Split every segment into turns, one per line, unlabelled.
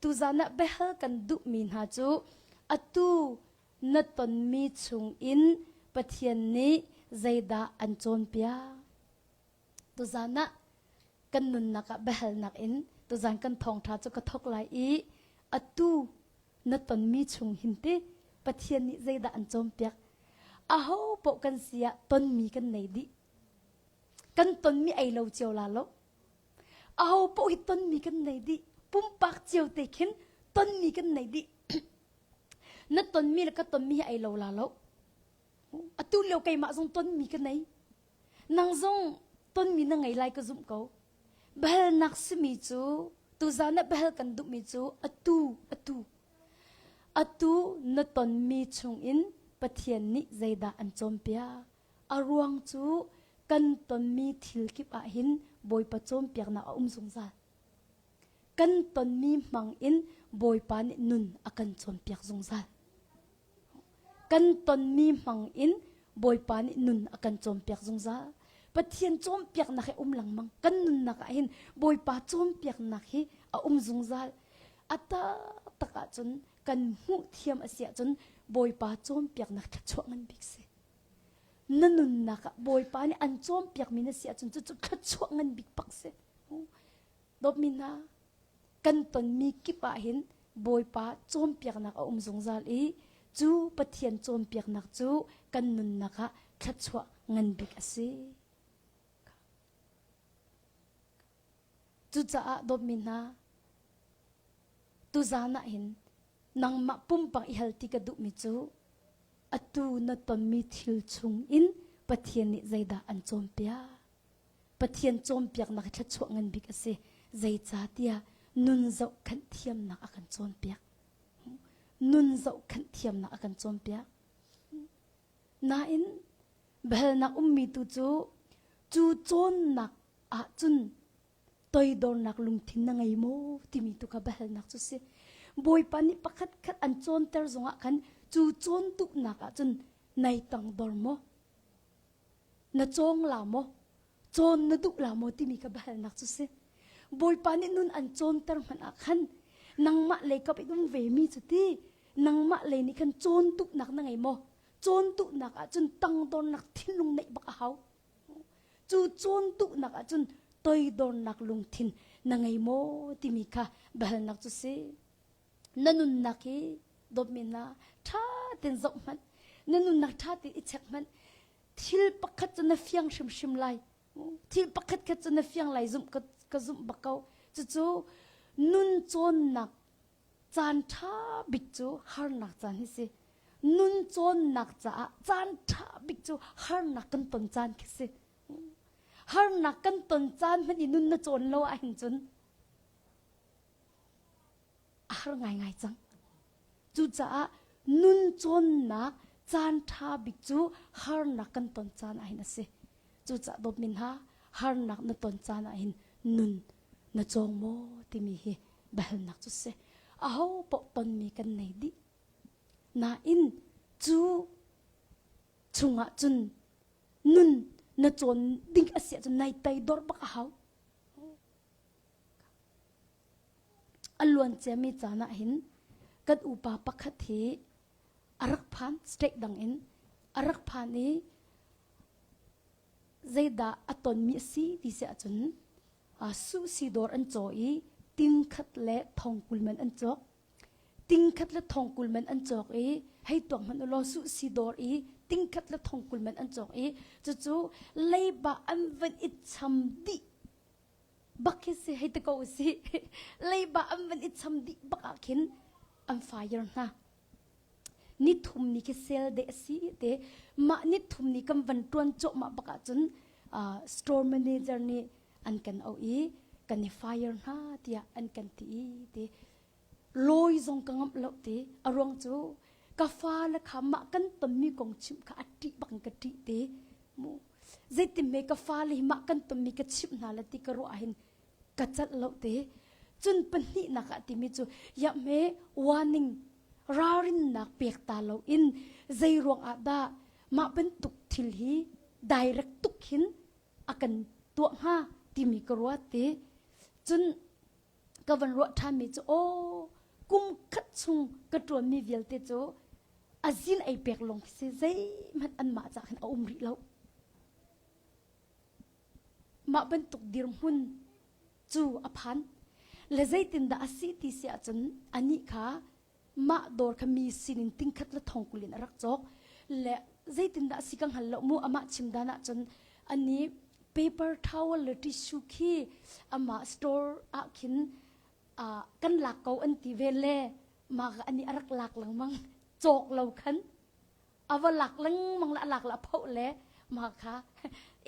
Tuzan ah biahal kan duhmi hna cu atu na tonmi chungin Pathian nih zeidah an cawnpiak? Tuzan ah kan nunnak ah biahalnak in tuzan kan thawngṭha cu ka thawk lai i atu na tonmi chung hin ti Pathian nih zeidah an cawnpiak? Aho paoh kan si ah tonmi kan nei dih. Kan tonmi ei lo cio la lo. Aho paoh hi tonmi kan nei dih. Pumpak cio te khin tonmi kan nei dih. Na tonmi le ka tonmi hi ei lo la lo. Atu lio keimah zong tonmi ka nei. Nang zong tonmi na ngei lai ka zumh ko. Biahalnak simi cu tuzan ah biahal kan duhmi cu atu atu atu na tonmi chungin Pathian nih zeidah an cawnpiak? A ruang cu kan tonmi thil kip ah hin Bawipa cawnpiaknak a um zungzal. Kan tonmi hmang in Bawipa nih nun a kan cawnpiak zungzal. Kan tonmi hmang in Bawipa nih nun a kan cawnpiak zungzal. Pathian cawnpiaknak hi um lengmang. Kan nunnak ah hin Bawipa cawnpiaknak hi a um zungzal. A taktak ahcun kan hmuh thiam a si ahcun Bawipa cawnpiaknak thluachuah ngan bik si. Na nunnak ah Bawipa nih an cawnpiakmi na si ahcun cucu thluachuah ngan bik bak si. Dawtmi hna, kan tonmi kip ah hin Bawipa cawnpiaknak a um zungzal i cu Pathian cawnpiaknak cu kan nunnak ah thluachuah ngan bik a si. Cucaah dawtmi hna, tuzaan ah hin nangmah pumpak i hal ti ka duhmi cu atu na tonmi thil chung in Pathian nih zeidah an cawnpiak? Pathian cawnpiaknak hi thluachuah ngan bik a si. Zeicahtiah nun zohkhenh thiamnak a kan cawnpiak. Nun zohkhenh thiamnak a kan cawnpiak. Nain biahalnak ummi tu cu cu cawnnak ahcun toidornak lungthin na ngei maw timi tu kha biahalnak cu si. Bawipa nih pakhat khat an cawnter zongah khan cu cawn duhnak ahcun nai tangdor maw? Na cawng la maw? Cawn na duh la maw timi kha biahalnak cu si. Bawipa nih nun an cawnter hmanh ah khan nangmah lei kap in um ve mi cu ti nangmah lei nih khan cawn duhnak na ngei maw? Cawn duhnak ahcun tangdornak thinlung neih bak a hau. Cu cawn duhnak ahcun toidornak lungthin na ngei maw timi kha biahalnak cu si. Na nunnak hi dawtmi hna ṭha tein zoh hmanh. Na nunnak ṭha tein i check hmanh. Thil pakhat cu na fiang hrimhrim lai. Thil pakhat khat cu na fiang lai zumh ka, ka zumh bak ko. Cucu nun cawnnak caan ṭha bik cu harnak caan hi si. Nun cawnnak caah caan ṭha bik cu harnak kan ton caan khi si. Harnak kan ton caan hmanh i nun na cawn lo ahhin cun a har ngaingai cang. Cucaah nun cawnnak caan ṭha bik cu harnak kan ton caan ahhin a si. Cucaah dawtmi hna, harnak na ton caan ahhin nun na cawng maw timi hi biahalnak cu si. Aho paoh tonmi kan nei dih. Nain cu chungah cun nun na cawn ding a si ahcun nai teidor bak a hau. A luan ciami caan ah hin kan upa pakhat hi a rak phan state dang in a rak phan i zeidah a tonmi a si ti si ahcun suhsi dawr an caw i tingkhat le thongkul man an cawk tingkhat le thongkul man an cawk i hei tuak hmanh ulaw suhsi dawr i tingkhat le thongkul man an cawk i cucu leiba an van i cham dih bak khi si hei ti ko si leiba an van i cham dih bak ah khin an fire hna ni thum ni khi sel de a si te mah ni thum ni kan van tuan cawhmah bak ahcun store manager nih an kan auh i kan i fire hna tiah an kan ti i ti lawi zong ka ngamh lo ti a ruang cu ka fa le kha mah kan tonmi kong chimh kha a ṭih bak in ka ṭih ti mu zeitin ka fale hi mah kan tonmi ka chimh hna le ti ka ruah hin ka calh lo te cun pahnihnak ah timi cu ya hme warning ralrinnak pek ta lo in zei ruang ah dah mah bantuk thil hi direct tuk hin a kan tuah hnga timi ka ruat te cun. Ka van ruah ṭhanmi cu aw kum khat chung ka ṭuanmi vialte cu a zin ei pek lawng khi si zeihmanh anmah cah khin a um rih lo. Mah bantuk dirhmun cu a phan. Le zeitindah a si ti si ahcun anih kha mah dawr kha mi sinin tingkhat le thongkul in a rak cawk. Le zeitindah a si ka hngal lo mu amah chim dan ahcun ani paper towel le tissue khi amah store ah khin uh, kan lak ko an ti ve le mah ani a rak lak lengmang cawk lo khan a va lak lengmang le a lak la phoh le mah kha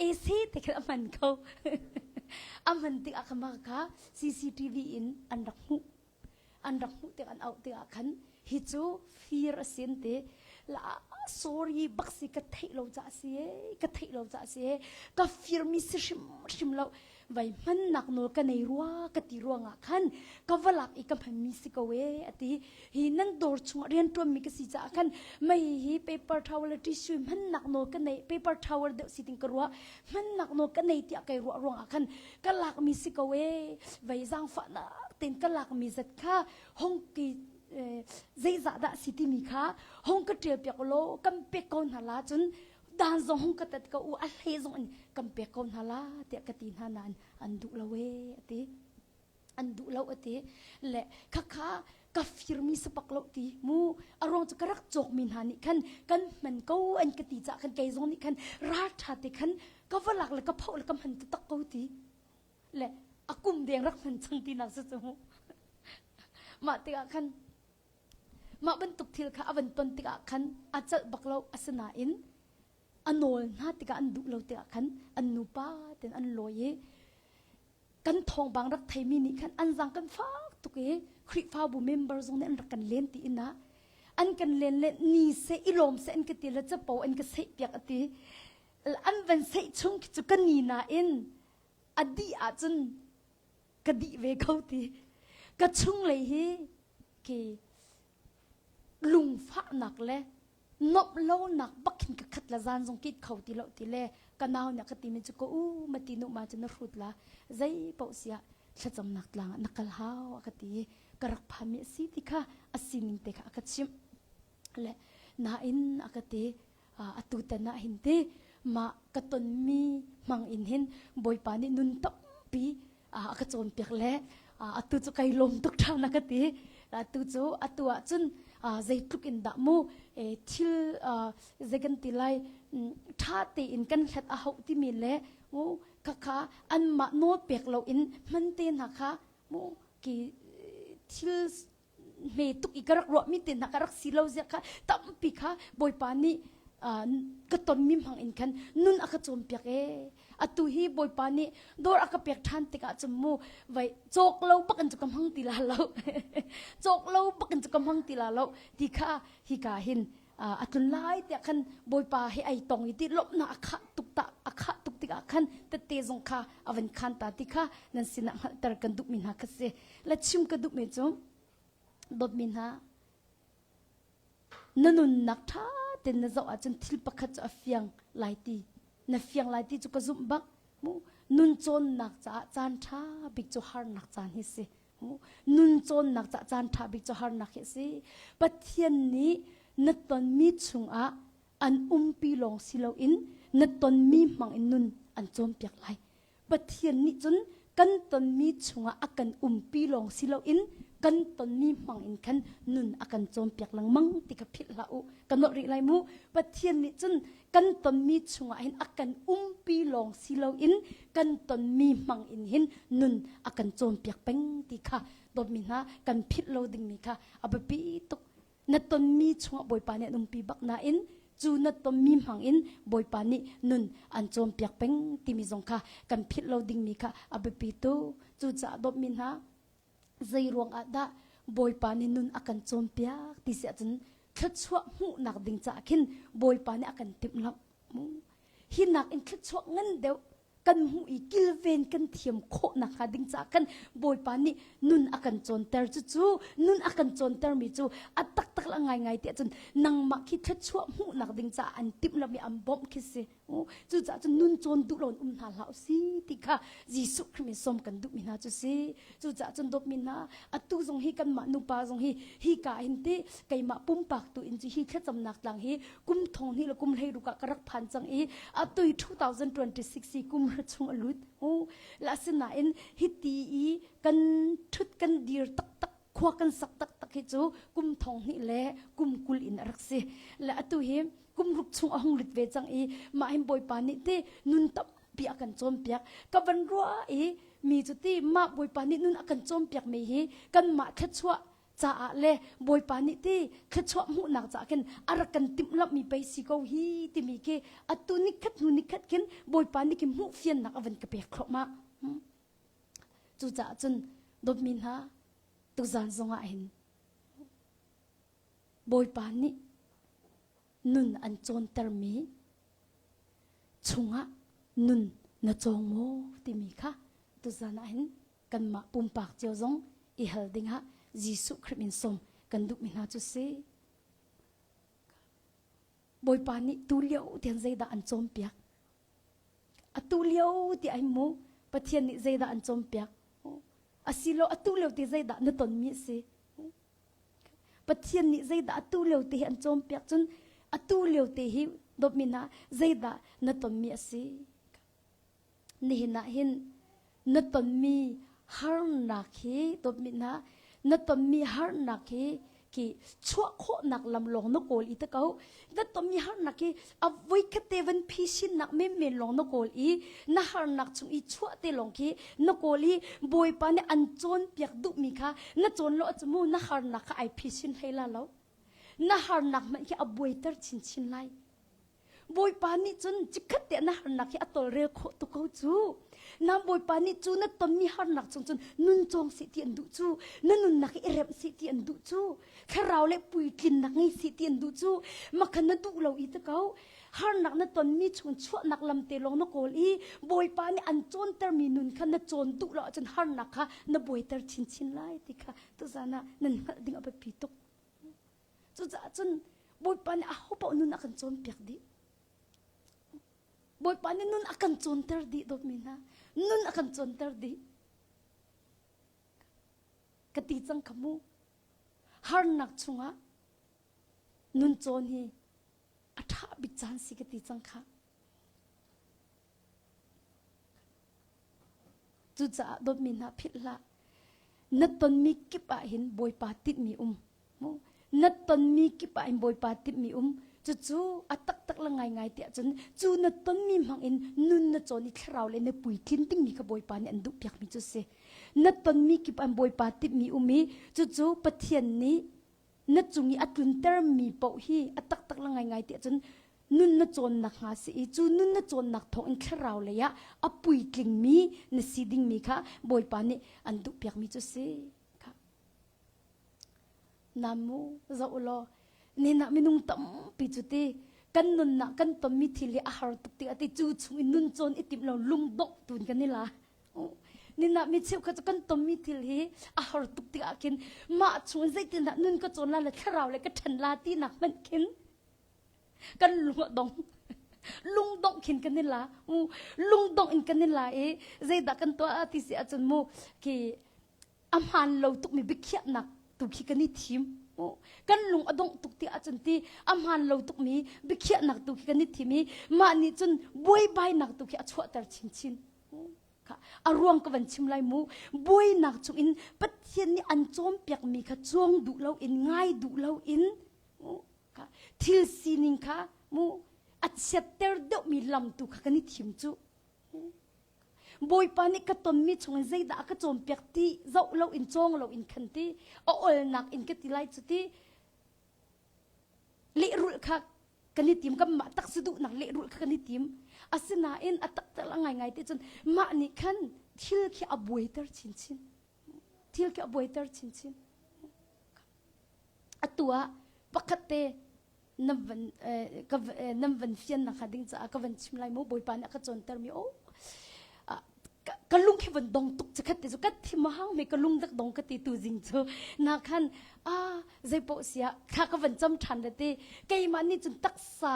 AC te khan a hman ko a hman tikah kha mah kha CCTV in an rak hmuh an rak hmuh tik an auh tikah khan hi cu fir a sin te la sorry bak si ka theih lo ca si e ka theih lo ca si e ka fir mi si hrim hrim lo vai hmannak nawl ka nei rua ka ti ruangah khan ka va lak i ka hmanmi si ko e ati hi nan dawr chungah rianṭuan mi ka si caah khan mei hi paper towel le tissue hmannak nawl ka nei paper towel deuh si ting ka ruah hmannak nawl ka nei tiah kai ruah ruangah khan ka lak mi si ko e vai zaangfahnak ten ka lak mi zat kha hong ki zeizah dah si timi kha hong ka ṭial piak law kan pek ko hna la cun dan zong hung ka tat ko u a hlei zong in kan pek ko hna la tiah ka ti hna nain an duh lo e ati an duh lo ati le khakha ka firmi sapak lo ti mu a ruang cu ka rak cawk mi hna nih khan kan hman ko an ka ti ca khan kei zong nih khan ral tha te khan ka va lak le ka phoh le ka hman tak ko ti le a kum deng rak hman cang ti nak su cu mu mah tikah khan Mah bantuk thil kha a van ton tikah khan a celh bak lo. Asinain a nawl hna tikah an duh lo tikah khan an nupa tein an lawi i kan thawngpang rak theimi nih khan an zang kan fak tuk i Khrihfabu member zong nih an rak kan len ti inn ah an kan len le ni seh i lawm seh an ka ti le capo an ka seih piak a ti an van seih chung khi cu ka ni nain a dih ahcun ka dih ve ko ti ka chunglei hi ke lungfahnak le nomh lonak bak hin ka khat la zan zong kit kho ti lo ti le ka nau nih ka ti mi cu ka u ma ti nu ma cu na hrut la zei paoh sia thlacamnak tlang ah na kal hau a ka ti ka rak phan mi a si ti kha a sining te kha a ka chimh le nain a ka ti atu tan ah hin ti mah ka tonmi hmang in hin Bawipa nih nun tampi a ka cawnpiak le atu cu kai lawm tuk ṭhan a ka ti atu cu atu ah cun zeitluk in dah mu thil zei kan ti lai ṭha tein kan hlat a hauh timi le mu khakha anmah nawl pek loin hman te hna kha mu ki thil hme tuk i ka rak ruahmi te hna ka rak si lo zia kha tampi kha Bawipa nih ka tonmi hmang in khan nun a ka cawnpiak ee atu hi Bawipa nih dawr a ka pek ṭhan tikah cun mu vai cawk lo bak in cu ka hmang ti la lo cawk lo bak in cu ka hmang ti la lo ti kha hika hin a tlun lai tiah khan Bawipa he ai tong i ti lawmhnak a khah tuk ta a khah tuk tikah khan tette zong kha a van khan ta ti kha nan sinah hngalhter kan duhmi hna kha si la chim ka duhmi cu dawtmi hna na nunnak ṭha tein na zoh ahcun thil pakhat cu a fiang lai ti na fiang lai ti cu ka zumh bak mu nun cawnnak caah caan ṭha bik cu harnak caan hi si nun cawnnak caah caan ṭha bik cu harnak hi a si Pathian nih na tonmi chungah an umpi lawng si loin na tonmi hmang in nun an cawnpiak lai Pathian nih cun kan tonmi chungah a kan umpi lawng si loin kan tonmi hmang in khan nun a kan cawnpiak lengmang ti kha philh hlah u ka nolh rih lai mu Pathian nih cun kan tonmi chungah hin a kan umpi lawng si loin kan tonmi hmang in hin nun a kan cawnpiak peng ti kha dawtmi hna kan philh lo dingmi kha a biapi tuk na tonmi chungah Bawipa nih an umpi bak nain cu na tonmi hmang in Bawipa nih nun an cawnpiak peng timi zong kha kan philh lo dingmi kha a biapi tuk cucaah dawtmi hna zei ruangah dah Bawipa nih nun a kan cawnpiak ti si ahcun thluachuah hmuhnak ding caah khin Bawipa nih a kan timhlamh mu hi nak in thluachuah ngan deuh kan hmuh i kilven kan thiam khawh nakhnga ding caah khan Bawipa nih nun a kan cawnter cucu nun a kan cawnter mi cu a taktak la ngaingai tiah cun nangmah khi thluachuah hmuhnak ding caah an timhlamh i an bawmh khi si. Cucaah cun nun cawn duh loin um hna hlah usih ti kha Jesuh Khrih min sawm kan duhmi hna cu si. Cucaah cun dawtmi hna, atu zong hi kanmah nupa zong hi hi ka hin ti keimah pumpak tu in cu hi thlacamnak tlang hi kum thong hnih le kum 16 ah ka rak phan cang i atu hi 2026 hi kum chung a lut. La asinain hi ti i kan thut kan dir taktak khua kan sak taktak hi cu kum thong hnih le kum 20 in a rak si. Le atu hi kum ruk chung a hung lut ve cang i mah hin Bawipa nih ti nun tampi a kan cawnpiak. Ka van ruah i mi cu ti mah Bawipa nih nun a kan cawnpiak mi hi kanmah thluachuah caah le Bawipa nih ti thluachuah hmuhnak caah khin a rak kan timhlamh mi pei si ko hi timi khi atu nikhat hnu nikhat khin Bawipa nih khin hmuh fiannak a van ka pek thluahmah. Cucaah cun dawtmi hna tuzan zongah hin Bawipa nih nun an cawntermi chungah nun na cawng maw timi kha tuzan ah hin kanmah pumpak cio zong i hal dingah Jesuh Khrih min sawm kan duhmi hna cu si. Bawipa nih tu lio tiang zeidah an cawnpiak? Atu lio ti ai mu Pathian nih zeidah an cawnpiak? Asilo atu lio ti zeidah na tonmi a si? Pathian nih zeidah atu lio te hi an cawnpiak cun atu lio te hi dawtmi hna zeidah na tonmi a si? Nihin ah hin na tonmi harnak hi dawtmi hna na tonmi harnak hi ki chuah khawhnak lam lawng na kawl i ta ko na tonmi harnak hi a voikhat te van phisinnak menmen lawng na kawl i na harnak chung i chuah te lawng khi na kawl i Bawipa nih an cawnpiak duhmi kha na cawn lo ahcun mu na harnak kha ai phisin hlei la lo na harnak hmanh khi a buaiter chinchin lai Bawipa nih cun chikkhat te na harnak hi a tolrel khawh tuk ko cu. Na Bawipa nih cu na tonmi harnak chung cun nun cawng seh ti an duh cu. Na nunnak hi i remh seh ti an duh cu. Thlarau le puitlinnak ngei seh ti an duh cu. Makhan na duh lo i ta ko. Harnak na tonmi chung chuahnak lam te lawng na kawl i Bawipa nih an cawntermi nun kha na cawn duh lo ahcun harnak kha na buaiter chinchin lai ti kha tuzan ah nan hngalh ding a biapi tuk. Cucaah cun Bawipa nih ahopaoh nun a kan cawnpiak dih. Bawipa nih nun a kan cawnter dih dawtmi hna. Nun a kan cawnter dih. Ka ti cang kha mu. Harnak chungah nun cawn hi a ṭha bik caan si ka ti cang kha. Cucaah dawtmi hna philh hlah. Na tonmi kip ah hin Bawipa tinhmi um. Na tonmi kip ah hin Bawipa tinhmi um. Cucu a taktak le ngaingai tiah cun cu na tonmi hmang in nun na cawn i thlarau le na puitlin dingmi kha Bawipa nih an duhpiakmi cu si. Na tonmi kip ah Bawipa tinhmi um i cucu Pathian nih na cung i a tluntermi paoh hi a taktak le ngaingai tiah cun nun na cawnnak hnga si i cu nun na cawnnak thawngin thlarau lei ah a puitlingmi na si dingmi kha Bawipa nih an duhpiakmi cu si. Namu zoh u law nina minung tampi cu ti kan nunnak kan tonmi thil hi a har tuk ti ati cu chung in nun cawn i timh lo lungdongh tun kan i la. Nina mi cheukhat cu kan tonmi thil hi a har tuk tikah khin mah chung in zeitindah nun ka cawn la le thlarau le ka ṭhen la tinak hmanh khin kan lung a dong lungdongh khin kan i la lungdongh in kan i la i zeidah kan tuah ti si ahcun mu khi a hmaan lo tukmi biakhiahnak tu khi kan i thim kan lung a dongh tuk ti ahcun ti a hmaan lo tukmi biakhiahnak tu khi kan i thim i mah nih cun buaibainak tu khi a chuahter chinchin a ruang ka van chim lai mu buainak chungin Pathian nih an cawnpiakmi kha cuang duh loin ngai duh loin thil sining kha mu a chiatter deuhmi lam tu kha kan i thim cu Bawipa nih ka tonmi chungin zeidah a ka cawnpiak ti zoh loin cawng loin khan ti a olnak in ka ti lai cu ti lehrulh kha kan i tim kanmah taksa duhnak lehrulh kha kan i tim asinain a taktak la ngaingai te cun mah nih khan thil khi a buaiter chinchin thil khi a buaiter chinchin Atu ah pakhat te nan van ka nan van fian nakhnga ding caah ka van chim lai mu Bawipa nih a ka cawntermi o ka lung khi van dong tuk chikhat te cu ka thim hang me ka lung dak dong ka ti tu zing cu na khan a zeipoh sia thla ka van cam than le te keimah nih cun taksa.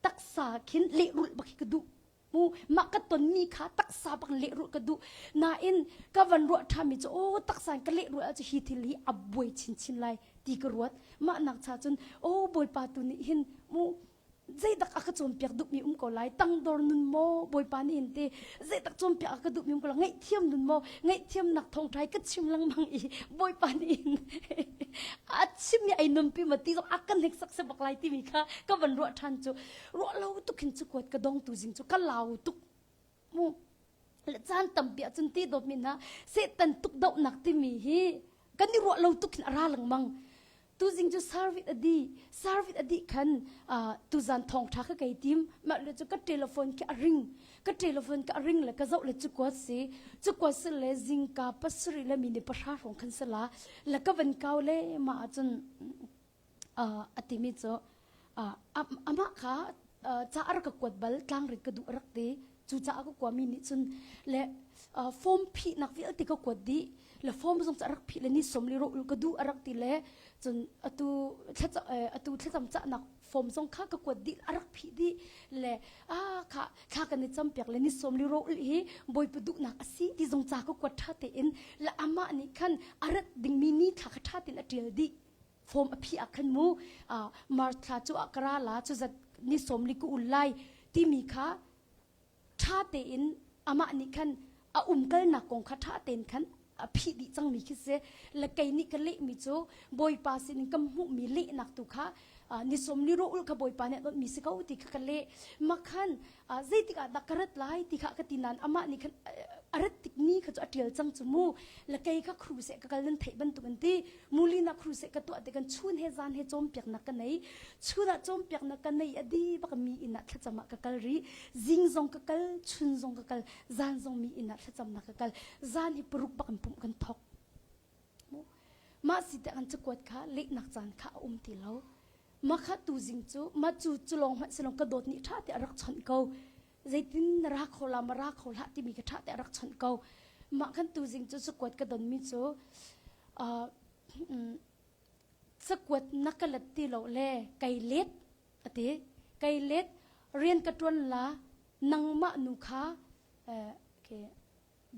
Taksa khin lehrulh bak hi ka duh. Mu mah ka tonmi kha taksa bak lehrulh ka duh. Nain ka van ruah ṭhanmi cu aw taksa in ka lehrulh ahcun hi thil hi a buai chinchin lai ti ka ruat. Mah nak cha cun aw Bawipa tu nih hin mu zeidak a ka cawnpiak duhmi um ko lai tangdor nun maw bawipa nih hin ti zeidak cawnpiak a ka duhmi um ko lai ngaihthiam nun maw ngaihthiamnak thawngṭha ka chim lengmang i bawipa nih hin a chimmi ai nunpi ma ti zong a kan hneksak se bak lai timi kha ka van ruah ṭhan cu ruah lo tuk hin cu kuat ka dong tu zing cu ka lau tuk mu le caan tampi ahcun ti dawtmi hna Satan tukdohnak timi hi kan i ruah lo tuk hin a ra lengmang tuzing cu service a di service a dih khan tuzan thawngtha kha kai tim mah le cu ka telephone khi a ring ka telephone ka ring le ka zoh le cu kuat si cu kuat si le zingka pasarih le mini pahra hrawng khan sala le ka van kau le ma ahcun a timi cu amah kha ca a rak ka kuat bal tlangrit ka duh a rak ti cu caah ka kuami nih cun le form phihnak vialte ka kuat dih le form zong cu a rak phih le ni som li ro ka duh a rak ti le cun atu atu thlacam cahnak form zong kha ka kuat dih a rak phih dih le a kha thla kan i campiak le ni som li ro hi bawipa duhnak a si ti zong ca ka kuat ṭha tein le amah nih khan a rat dingmi ni thla kha ṭha tein a ṭial dih form a phih ah khan mu March thla cu ah ka ra la cu zat ni som li ka ul lai timi kha ṭha tein amah nih khan a umkalnak kong kha ṭha tein khan a phih dih cangmi khi si le kei nih ka lehmi cu bawipa sinin ka hmuhmi lehnak tu kha ni som li ro ul kha bawipa nih a donhmi si ko ti kha ka leh makhan zeitik ah dah ka rat lai ti kha ka ti nain amah nih khan a rat tik ni kha cu a ṭial cang cu mu le kei kha crusade ka kal nan theih bantuk an ti mulina crusade ka tuah ti kan chun he zan he cawnpiaknak ka nei chun ah cawnpiaknak ka nei a di bak mi inn ah thlacam ah ka kal rih zing zong ka kal chun zong ka kal zan zong mi inn ah thlacamnak ka kal zan hi paruk bak in pumh kan thok Mah si te an cakuat kha lehnak caan kha a um ti lo. Mah kha tuzing cu mah cu cu lawng hmanh silong ka dawt nih ṭha te a rak chawnh ko. Zeitin na ra kho la ma ra kho hlah timi kha ṭha te a rak chawnh ko. Mah khan tuzing cu cakuat ka donmi cu uh, cakuat na ka let ti lo le kai let a ti. Kai let rian ka ṭuan la nangmah nu kha uh, okay,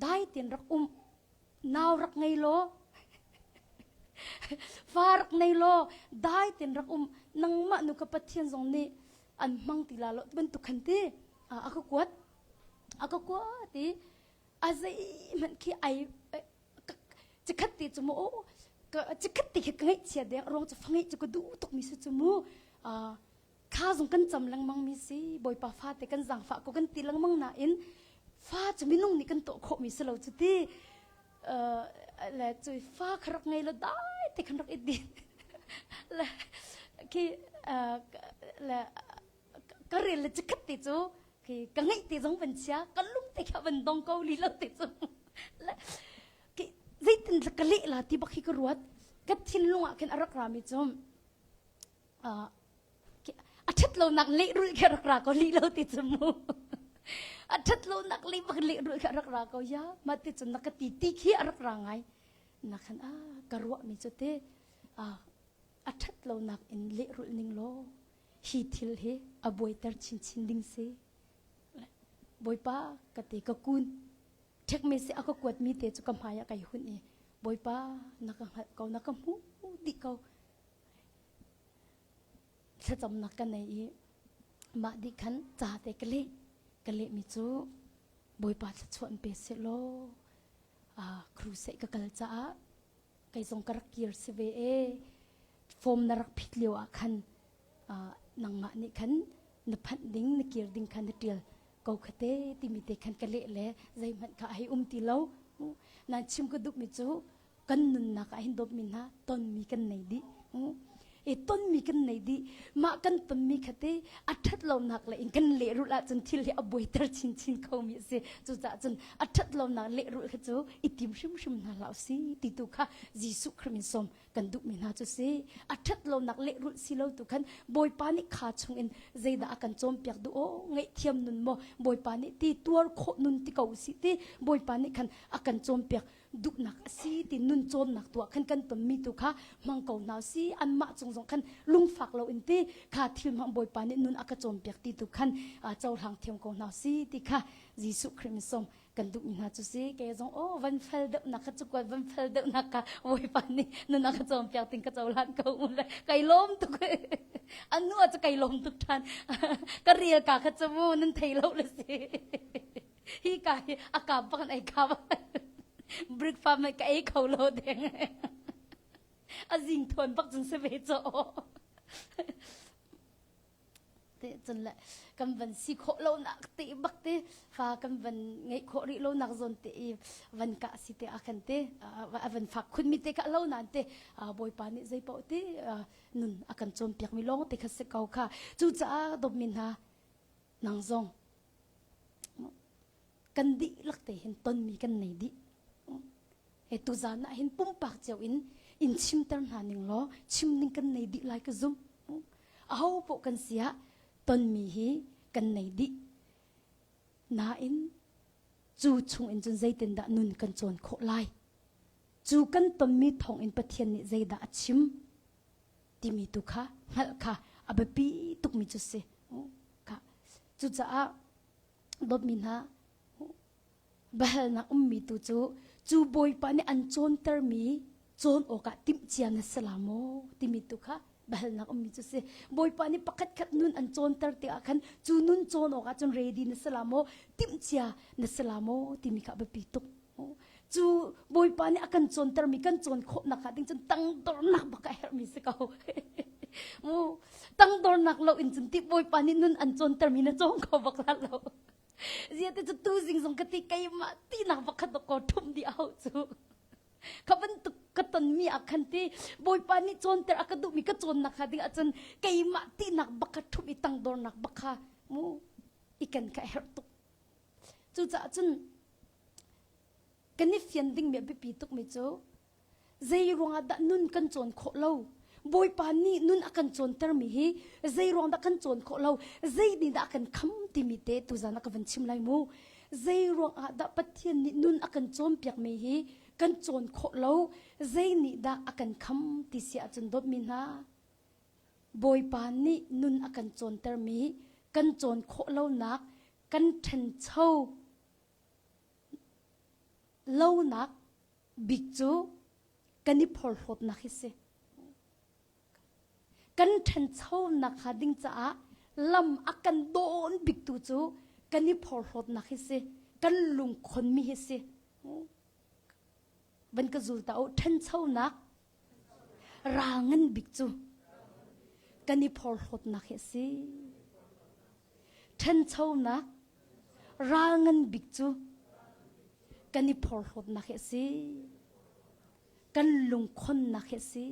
dai tein rak um nau rak ngei law fa rak nei law dai tein rak um nangmah nu ka pathian zong nih an hmang ti la lo bantuk khan ti a ka kuat a ka kuat i a zeihmanh khi ai chikhat te cu mu chikhat te khi ka ngaihchia deng ruang cu fa ngeih cu ka duh tuk mi si cu mu Kha zong kan cam lengmang mi si Bawipa fate kan zaangfah ko kan ti lengmang nain fa cu minung nih kan tuah khawhmi si lo cu ti le cu fa kha rak ngei lo dai te khan rak i din le khi le ka rel le chikhat te cu khi ka ngeih te zong van chia ka lung te kha van dong ko li lo te cu le zeitin ka leh la ti bak hi ka ruat ka thinlung ah khin a rak rami cu a ṭhat lonak lehrulh khi rak ra ko lih lo ti cu mu a ṭhat lonak leh bak lehrulh khi rak ra ko ya mah ti cun na ka ti ti khi a rak ra ngai na khan a ka ruahmi cu te a ṭhat lonak in lehrulh ning law hi thil hi a buaiter chinchin ding si bawipa ka ti ka kun ṭhekmi si a ka kuatmi te cu ka hmai ah kai hun i bawipa na ka hngalh ko na ka hmuh dih ko Thlacamnak ka nei i mah dih khan ca te ka leh. Ka lehmi cu Bawipa thluachuah in pe sehlaw crusade ka kal caah kei zong ka rak kir si ve ee. Form na rak phit lio ah khan nangmah nih khan na phanh ding na kir ding kha na ṭial ko kha te timi te khan ka leh le zeihmanh kha a hei um ti lo. Nan chim ka duhmi cu kan nunnak ah hin dawtmi hna tonmi kan nei dih e tonmi kan nei dih mah kan tonmi kha te a ṭhat lonak le in kan lehrulh ahcun thil hi a buaiter chinchin khomi a si cucaah cun a ṭhat lonak lehrulh kha cu i tim hrimhrim hna hlah si ti tu kha Jesuh Khrih min sawm kan duhmi hna cu si a ṭhat lonak lehrulh si lo tu khan Bawipa nih kha chungin zeidah a kan cawnpiak duh aw ngaihthiam nun maw Bawipa nih ti tuar khawh nun ti ko si ti Bawipa nih khan a kan cawnpiak. duhnak a si ti nun cawnnak tuah khan kan tonmi tu kha hmang ko hna si anmah cung zong khan lungfak lo in ti kha thil hmang Bawipa nih nun a ka cawnpiak ti tu khan cohlang thiam ko hna si ti kha Jesuh Khrih min sawm kan duhmi hna cu si ke zong oh van fel deuh nak kha cukuat van fel deuh nak ka Bawipa nih nun a ka cawnpiak ting ka cohlan ko mu le kai lawm tuk anu a cu kai lawm tuk ṭhan ka rel ka kha cu mu nan thei lo le si hi ka hi a kap bak an ei kap breakfast mai ka ei kho lo deng a zing thuan bak cun se ve cho te cun le kan van si khawh lo nak te bak te fa kan van ngeih khawh rih lo nak zawn te i van ka si te a kan te a van fak khun mi te ka lo nan te bawipa nih zei paoh te nun a kan cawnpiak mi lawng te kha si ko kha cucaah dawtmi hna nang zong Kan dihlak te hin tonmi kan nei dih. He tuzan ah hin pumpak cio in in chimter hna ning law chim ning kan nei dih lai ka zum. Aho poh kan siah tonmi hi kan nei dih. Nain cu chung in cun zeitindah nun kan cawn khawh lai? Cu kan tonmi thawng in Pathian nih zeidah a chim? Timi tu kha hngalh kha a biapi tukmi cu si. Cucaah dawtmi hna biahalnak ummi tu cu cu Bawipa nih an cawntermi cawn awkah timhcia na si la maw timi tu kha biahalnak ummi cu si. Bawipa nih pakhatkhat nun an cawnter tikah khan cu nun cawn awkah cun ready na si la maw timhcia na si la maw timi kha a biapi tuk. Cu Bawipa nih a kan cawntermi kan cawn khawhnak hnga ding cun tangdornak bak a herhmi si ko. Mu tangdornak lo in cun ti Bawipa nih nun an cawntermi na cawng kho bak la lo. Zia te cu tu zing zong ka ti keimah tinak pakhat ko ṭhum dih a hau cu. Kha bantuk ka tonmi ah khan ti Bawipa nih cawnter a ka duhmi ka cawnnak hnga ding ahcun keimah tinak bak kha ṭhum i tangdornak bak kha mu i ken kha a herh tuk. Cucaah cun kan i fian dingmi a biapi tukmi cu zei ruangah dah nun kan cawn khawh lo Bawipa nih nun a kan cawntermi hi zei ruang dah kan cawn khawh lo zei nih dah a kan kham timi te tuzan ah ka van chim lai mu zei ruangah dah Pathian nih nun a kan cawnpiakmi hi kan cawn khawh lo zei nih dah a kan kham ti si ahcun dawtmi hna Bawipa nih nun a kan cawntermi kan cawn khawh lonak kan ṭhancho lonak bik cu kan i phorhlawtnak hi si. Kan ṭhanchonak hnga ding caah lam a kan dawn biktu cu kan i phorhlawtnak hi si. Kan lungkhonmi hi si. Van ka zul ta u, ṭhanchonak ral ngan bik cu kan i phorhlawtnak hi a si. Ṭhanchonak ral ngan bik cu kan i phorhlawtnak hi a si. Kan lungkhonnak hi a si.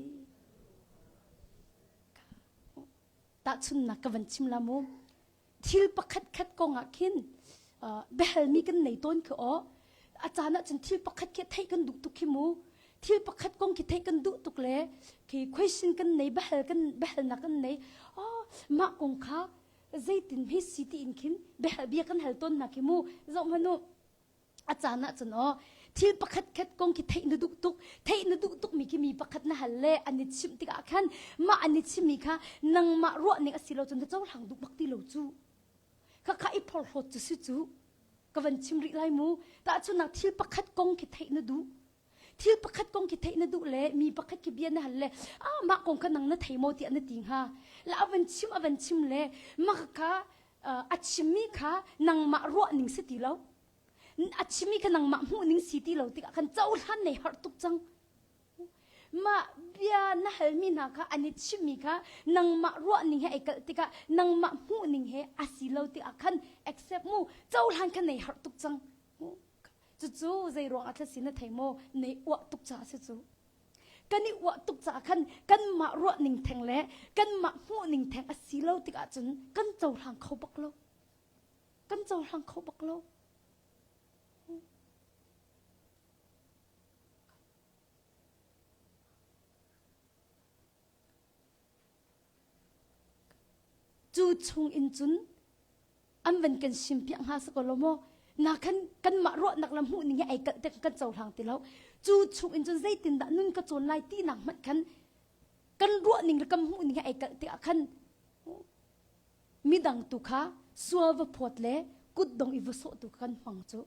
Tahchunhnak ka van chim la mu. Thil pakhat khat kong ah khin biahalmi kan nei tawn khi aw a caan ah cun thil pakhat khi theih kan duh tuk khi mu thil pakhat kong khi theih kan duh tuk le khi question kan nei biahal kan biahalnak kan nei oh mah kong kha zeitin hme si ti in khin biahal bia kan hal tawn hna khi mu zoh hmanh u a caan ah cun aw thil pakhat khat kong khi theih na duh tuk theih na duh tuk mi khi mi pakhat na hal le an i chimh tikah khan mah an i chimmi kha nangmah ruah ning a si lo cun na cohlang duh bak ti lo cu kha kha i phorhlawt cu si cu ka van chim rih lai mu tahchunnak thil pakhat kong khi theih na duh thil pakhat kong khi theih na duh le mi pakhat khi bia na hal le ah mah kong kha nang na thei maw tiah na ti hnga la a van chim a van chim le mah kha a chimmi kha nangmah ruah ning si ti lo a chimmi kha nangmah hmuh ning si ti lo tikah khan cohlan nei har tuk cang mah bia na halmi hna kha an i chimmi kha nangmah ruah ning he ai kalh tikah nangmah hmuh ning he a si lo tikah khan accept mu cohlan kha nei har tuk cang cucu zei ruang ah thla na thei maw nei uah tuk caah si cu kan i uah tuk caah khan kanmah ruah ning theng le kanmah hmuh ning theng a si lo tikah cun kan cohlang kho bak lo kan cohlang kho bak lo cu chung in cun an van kan simpiak hnga si ko lo maw na khan kanmah ruahnak le hmuh ning he ai kalh te kan cohlang ti lo. Cu chung in cun zeitindah nun ka cawn lai tinak hmanh khan kan ruah ning le kan hmuh ning he ai kalh tikah khan midang tu kha sual va phawt le kutdong i va sawh tu kan hmang cu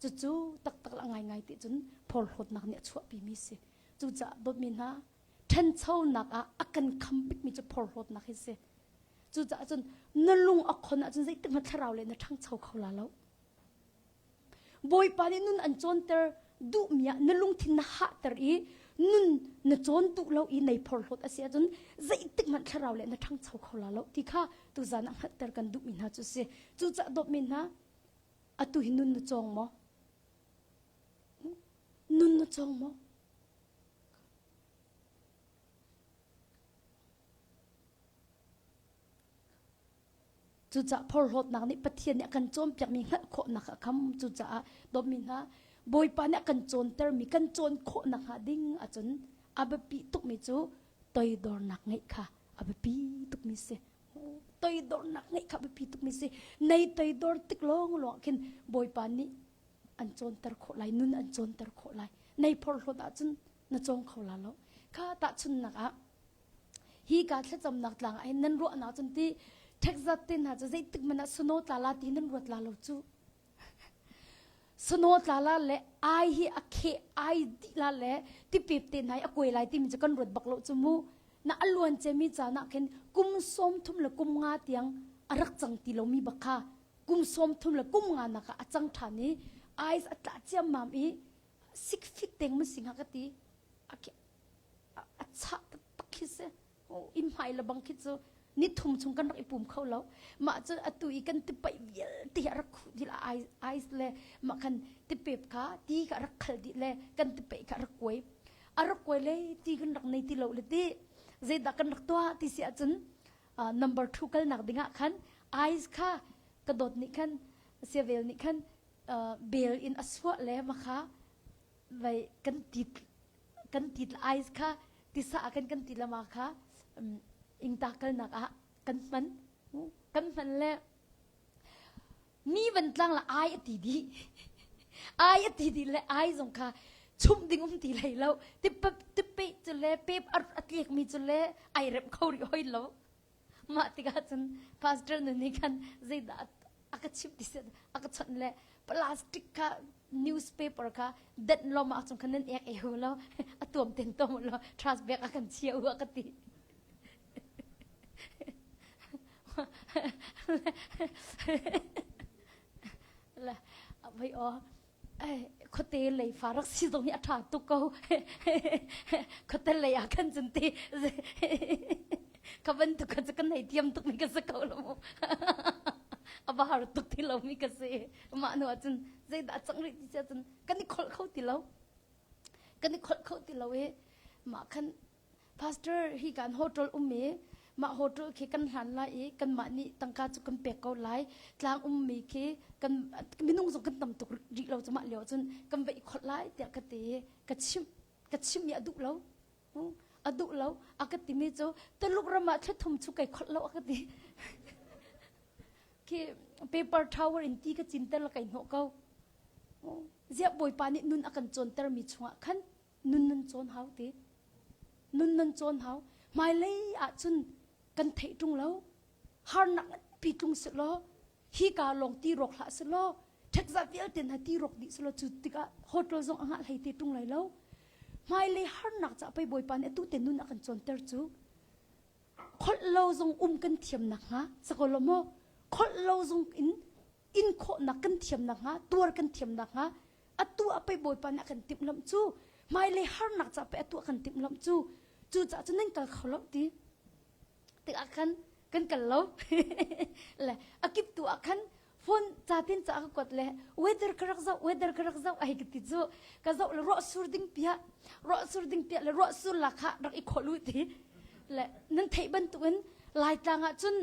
cucu taktak la ngaingai ti cun phorhlawtnak nih a chuahpimi si. Cucaah dawtmi hna ṭhanchonak ah a kan kham bikmi cu phorhlawtnak hi si. Cucaah cun na lung a khon ahcun zeitik hmanh thlarau le na ṭhangcho kho la lo. Bawipa nih nun an cawnter duhmi ah na lungthin na hahter i nun na cawn duh lo i nei phorhlawt a si ahcun zeitik hmanh thlarau le na ṭhangcho kho la lo ti kha tuzan ah hngalhter kan duhmi hna cu si. Cucaah dawtmi hna atu hi nun na cawng maw? Nun na cawng maw? Cucaah phorhlawtnak nih Pathian nih a kan cawnpiakmi hngalh khawhnak a kham. Cucaah dawtmi hna, Bawipa nih a kan cawntermi kan cawn khawh nakhnga ding ahcun a biapi tukmi cu toidornak ngeih kha a biapi tukmi si. Toidornak ngeih kha a biapi tukmi si. Nei toidor tik lawnglawng ah khin Bawipa nih an cawnter khawh lai, nun an cawnter khawh lai. Nei phorhlawt ahcun na cawng kho la lo. Kha tahchunhnak ah hi ka thlacamnak tlang ah hin nan ruahnak cun ti Texas te hna cu zeitik hmanh ah snow tla la ti nan ruat la lo cu. Snow tla la le ai hi a kheh ai dih la le tipep te hna hi a kuai lai timi cu kan ruat bak lo cu mu. Na a luan cemi caan ah khin kum 30 le kum nga tiang a rak cang ti lomi bak kha kum 30 le kum nga nak ah a cang ṭhan i ice a tla ciammam i sikfit teng mun sing ha ka ti a chah taktak khi si in hmai le bang khi cu ni thum chung kan rak i pum kho lo mah cu atu i kan tipaih vialte hi a rak khuh dih la ice le mah khan tipep kha ti kha a rak khal dih le kan tipaih kha a rak kuai a rak kuai le ti kan rak nei ti lo le ti zeidah kan rak tuah ti si ahcun number 2 kalnak dingah khan ice kha ka dawt nih khan siavel nih khan bel in a suah le makha vai kan tit kan tit ice kha tisa ah kan kan ti lama kha ingta kalnak ah kan hman kan hman le mi van tlang la ai a ti di ai a ti di le ai zong kha chum ding um ti lei lo tip tipe cu le pep a tliak mi cu le ai rep kho ri hoi lo Mah tikah cun pastor nu nih khan zeidah a ka chimh ti a ka chawnh le plastic kha newspaper kha denh lo ma chung khan nan ek e hu lo a tuam ten tom lo trash bag a kan chia u a ka ti. Le voi o khuate lei fa rak si zong hi a ṭha tuk ko. Khuate lei ah khan cun ti ka bantuk kha cu kan hei thiam tuk mi ka si ko lo mu. A va har tuk ti lo mi ka si. Mah hnu ah cun zeidah a cang rih ti cun kan i kholh kho ti lo. Kan i kholh kho ti lo i mah khan Pastor hi kan hotel um i mah hotel khi kan hlan lai i kanmah nih tangka cu kan pek ko lai. Tlang ummi khi kan minung zong kan tam tuk rih lo cu mah lio cun kan va i kholh lai tiah ka ti i ka chimh ka chimh i a duh lo. A duh lo. A ka timi cu Tuluk ram ah thla thum chu kai kholh lo a ka ti. Khi paper towel in ti ka cinter la kai hnawh ko. Ziah Bawipa nih nun a kan cawnter mi chungah khan nun nan cawn hau ti nun nan cawn hau hmailei ahcun kan theih ṭung lo harnak nganpi tlung si law hi ka lawng ti rawk hlah si law ṭhekzah vialte hna ti rawk dih si law cu tikah hotel zong a ngah hlei te ṭung lai lo hmailei harnak ca pei bawipa nih atu te nun a kan cawnter cu kholh lo zong um kan thiam nakhnga sako lo maw kholh lo zong in in khawhnak kan thiam nakhnga tuar kan thiam nakhnga atu ah pei bawipa nih a kan timhlamh cu hmailei harnak ca pei atu a kan timhlamh cu cu caah cun nan kal kho lo ti tikah khan kan kal lo le a kip tu ah khan phone ca tin ca ka kuat le weather ka rak zoh weather ka rak zoh ai ka ti cu ka zoh le ruah sur ding piah ruah sur ding piah le ruah sur la kha rak i khol u ti le nan theih bantukin laitlang ah cun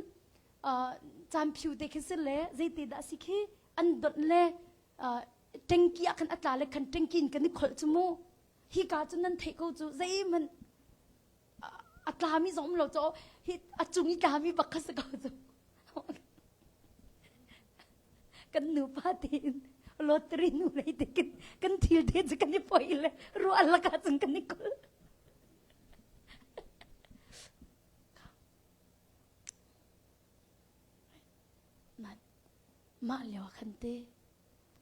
caan phiu te khi si le zeite dah si khi an donh le ṭengki ah khan a tla le khan ṭengki in kan i kholh cu mu hika cu nan theih ko cu zeihmanh a tlami zong um lo cu hi a cung i tlami bak kha si ko cu kan nupa tein. Lottery nu lei te kin kan thil te cu kan i poi le ruah laka cun kan i kul. Nan mah lio ah khan te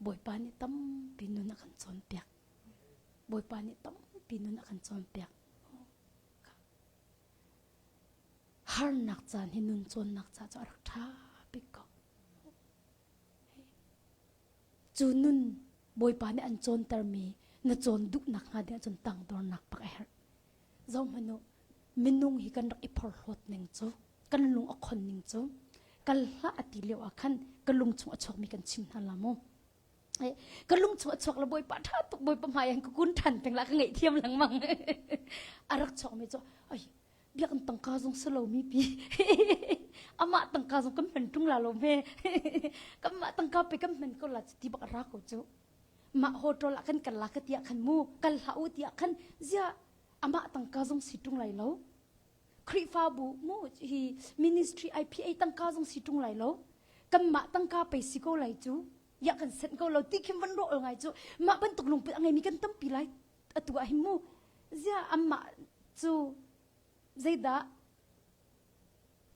Bawipa nih tampi nun a kan cawnpiak. Bawipa nih tampi nun a kan cawnpiak. Harnak caan hi nun cawnnak ca cu a rak ṭha bik ko. Cu nun Bawipa nih an cawntermi na cawn duhnak hnga ding ahcun tangdornak bak a herh. Zohhmanh u, minung hi kan rak i phorhlawt ning cu, kan lung a khon ning cu, kal hlah a ti lio ah khan ka lung chung a chuakmi kan chim hna la mu. Ka lung chung a chuak la Bawipa ṭha tuk Bawipa hmai ah ka kun ṭhan peng la ka ngaihthiam lengmang. A rak chuakmi cu ai biakinn tangka zong si lomi pi amah tangka zong kan hman ṭung la lo hme kanmah tangka pe kan hman ko la ti bak a ra ko cu mah hotel ah kan kal la ka tiah khan mu kal hlah u tiah khan zia amah tangka zong si ṭung lai lo Khrihfabu mu hi ministry IPA tangka zong si ṭung lai lo kanmah tangka pe si ko lai cu ya kan sent ko lo ti khim van ro ngai cu mah bantuk lungput a ngeimi kan tampi lai atu ah hin mu zia amah cu zeidah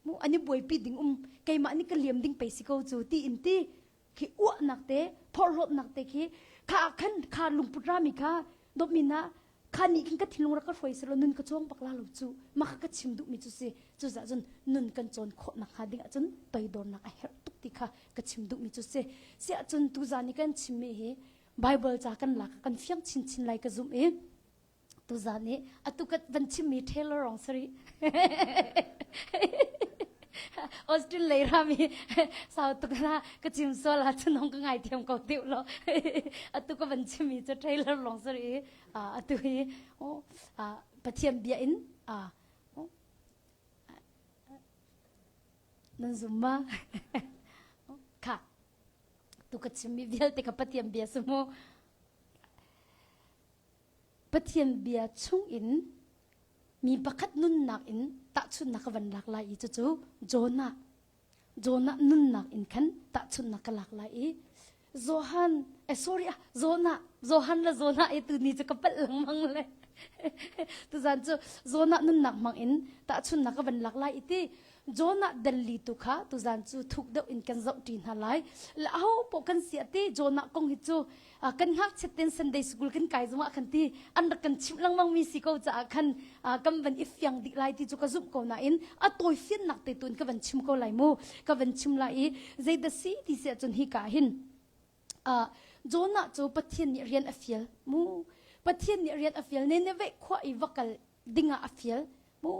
mu ani buaipi ding um keimah nih ka liam ding pei si ko cu ti in ti khi uahnak te phorhlawtnak te khi kha khan kha lungput rami kha dopmi na kha nih khin ka thinlung rak ka hruai selo nun ka cawng bak la lo cu mah kha ka chim duhmi cu si cu zah cun nun kan cawn khawh nak hnga ding ahcun toidornak a herh tuk ti kha ka chim duhmi cu si si ahcun tuzan i kan chimmi hi Bible ca kan lak kan fiang chinchin lai ka zumh i tuzan i atu ka van chimmi Taylor rong sari Austin lei rami sau tuk na ka chim sual ah cun hong ka ngai thiam ko deuh lo atu ka van chimmi cu Taylor long sari atu hi Pathian bia in nan zum ma kha Tu ka chimmi vialte kha Pathian bia si mu. Pathian bia chungin mi pakhat nunnak in tahchunhnak ka van lak lai i cucu Jonah Jonah nunnak in khan tahchunhnak ka lak lai i Johan eh sorry ah Jonah Johan le Jonah i tu ni cu ka palh lengmang le tuzan cu Jonah nunnak hmang in tahchunhnak ka van lak lai i ti Jonah Delhi tu kha tuzan cu thuk deuh in kan zoh ṭi hna lai. Le aho poh kan si ti Jonah kong hi cu kan ngakchiat ten Sunday school kan kai zongah khan ti an rak kan chimh lengmang mi si ko caah khan kan van i fiang dih lai ti cu ka zumh ko nain a tawi fiannak te tu in ka van chim ko lai mu ka van chim lai i zeidah si ti si ahcun hi ka hin Jonah cu Pathian nih rian a fial mu Pathian nih rian a fial Nineveh khua i va kal dingah a fial mu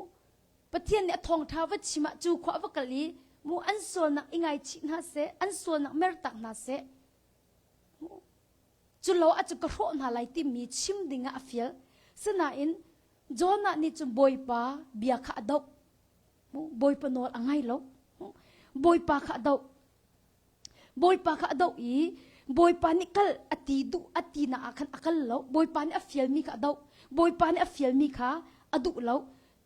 Pathian nih a thawngṭha va chim ah cu khua va kal i mu an sualnak i ngaichih hna seh, an sualnak mertak hna seh. Mu cu lo ah cu ka hrawh hna lai timi chim ding ah a fial. Sinain Jonah nih cun Bawipa bia kha a doh. Mu Bawipa nawl a ngai lo. Bawipa kha a doh. Bawipa kha a doh i Bawipa nih kal a ti duh a ti nak ah khan a kal lo. Bawipa nih a fialmi kha a doh. Bawipa nih a fialmi kha a duh lo.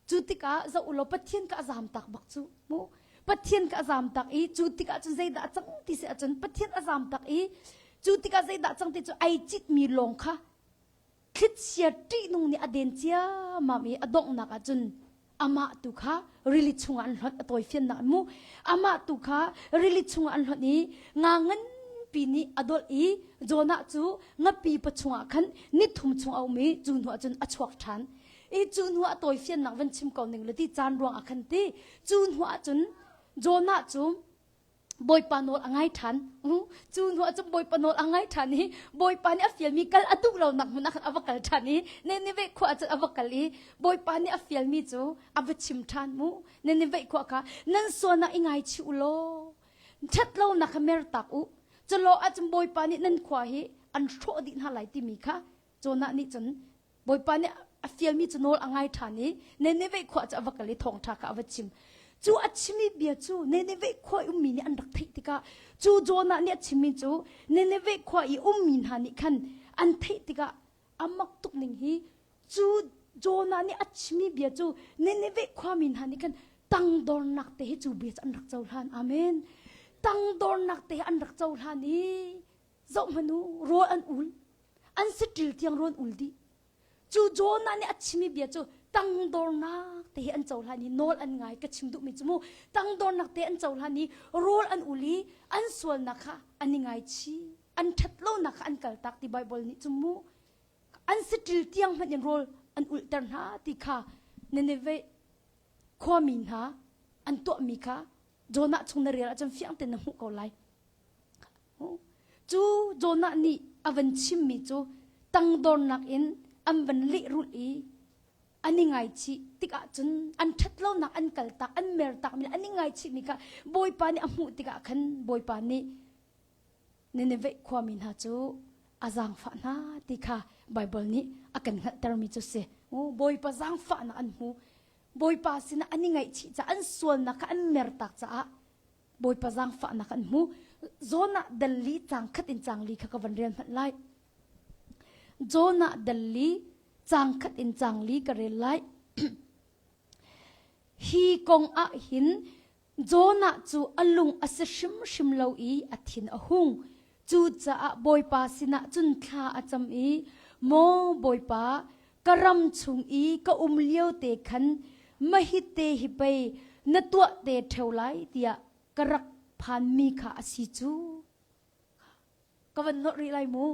Cu tikah zoh u law Pathian ka a zamtak bak cu mu. Pathian ka a zamtak i cu tikah cun zeidah a cang ti si ahcun Pathian a zamtak i cu tikah zeidah cang ti cu ai citmi lawng kha thlichia ṭihnung nih a den ciammam i a donghnak ah cun amah tu kha rili chungah an hlonh a tawifiannak mu amah tu kha rili chungah an hlonh i nga nganpi nih a dolh i Jonah cu ngapi pa chungah khan nithum chung a um i cu hnu ah cun a chuak ṭhan i cu hnu ah tawifiannak van chim ko ning le ti caan ruang ah khan ti cu hnu ah cun Jonah cu Bawipa nawl a ngai ṭhan. Cu hnu ah cun Bawipa nawl a ngai ṭhan i Bawipa nih a fialmi kal a duh lonak hmun ah khan a va kal ṭhan i Nineveh khua ah cun a va kal i Bawipa nih a fialmi cu a va chim ṭhan mu. Nineveh khua kha nan sualnak i ngaichih u law ṭhat lonak kha mertak u. Culo ahcun Bawipa nih nan khua hi an hrawh dih hna lai timi kha Jonah nih cun Bawipa nih a fialmi cu nawl a ngai ṭhan i Nineveh khua cu a va kal i thawngṭha kha a va chim. Cu a chimmi bia cu Nineveh khua i ummi nih an rak theih tikah cu Jonah nih a chimmi cu Nineveh khua i ummi hna nih khan an theih tikah a mak tuk ning hi cu Jonah nih a chimmi bia cu Nineveh khuami hna nih khan tangdornak te hi cu bia cu an rak cohlan. Amen. Tangdornak te hi an rak cohlan i. Zoh hmanh u, rawl an ul. An saṭil tiang rawl ul dih. Cu Jonah nih a chimmi bia cu tangdornak te hi an cohlan i nawl an ngai ka chim duhmi cu mu tangdornak te an cohlan i rawl an ul i an sualnak kha an i ngaichih an ṭhatlonak kha an kaltak ti Baibal nih cu mu an saṭil tiang hmanh in rawl an ulhter hna ti kha Nineveh khuami hna an tuahmi kha Jonah chung na rel ahcun fiang tein na hmuh ko lai. Cu Jonah nih a van chimmi cu tangdornak in an van lehrulh i an i ngaichih tikah cun an ṭhatlonak an kaltak an mertakmi an i ngaichihmi kha Bawipa nih a hmuh tikah khan Bawipa nih Nineveh khuami hna cu a zaangfah hna ti kha Baibal nih a kan hngalhtermi cu si. Bawipa zaangfahnak an hmu. Bawipa sinah an i ngaihchih caah an sualnak kha an mertak caah Bawipa zaangfahnak an hmu. Jonah dal li caang khat in caang li kha ka van rel hmanh lai. Jonah dal li caang khat in caang li ka rel lai. Hi kong ah hin Jonah cu a lung a si hrimhrim lo i a thin a hung. Cucaah Bawipa sinah cun thla a cam i, Maw Bawipa, ka ram chung i ka um lio te khan mahite hi pei na tuah te ṭheo lai tiah ka rak phanmi kha a si cu. Ka van nolh rih lai mu.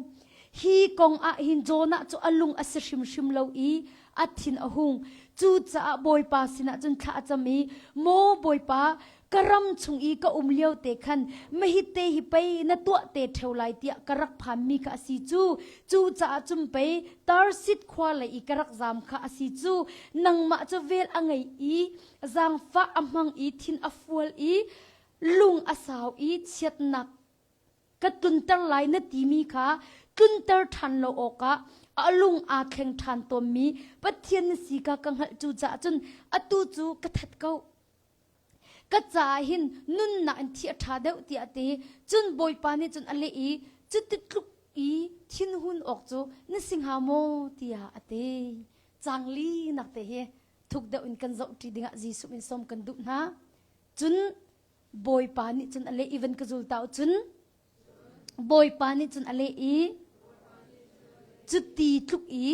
Hi kong ah hin Jonah cu a lung a si hrimhrim lo i a thin a hung. Cucaah Bawipa sinah cun thla a cam i, Maw Bawipa, ka ram chung i ka um lio te khan mahite hi pei na tuah te ṭheo lai tiah ka rak phanmi kha a si cu. Cucaah cun pei Tarsit khua lei i ka rak zaam kha a si cu. Nangmah cu vel a ngei i zaangfah a hmang i thin a fual i lung a sau i chiatnak ka tlunter lai na timi kha tlunter ṭhan lo awkah a lung aa thleng ṭhan tawnmi Pathian na si kha ka hngalh cucaah cun atu cu ka that ko. Ka caah hin nunnak in thi a ṭha deuh tiah a ti. Cun Bawipa nih cun a leh i cuti tluk i thinhun awk cu na si hnga maw tiah a ti. Caang linak te hi thuk deuh in kan zohṭi dingah Jesuh min sawm kan duh hna. Cun Bawipa nih cun a leh i van ka zul ta cun Bawipa nih cun a leh i cuti tluk i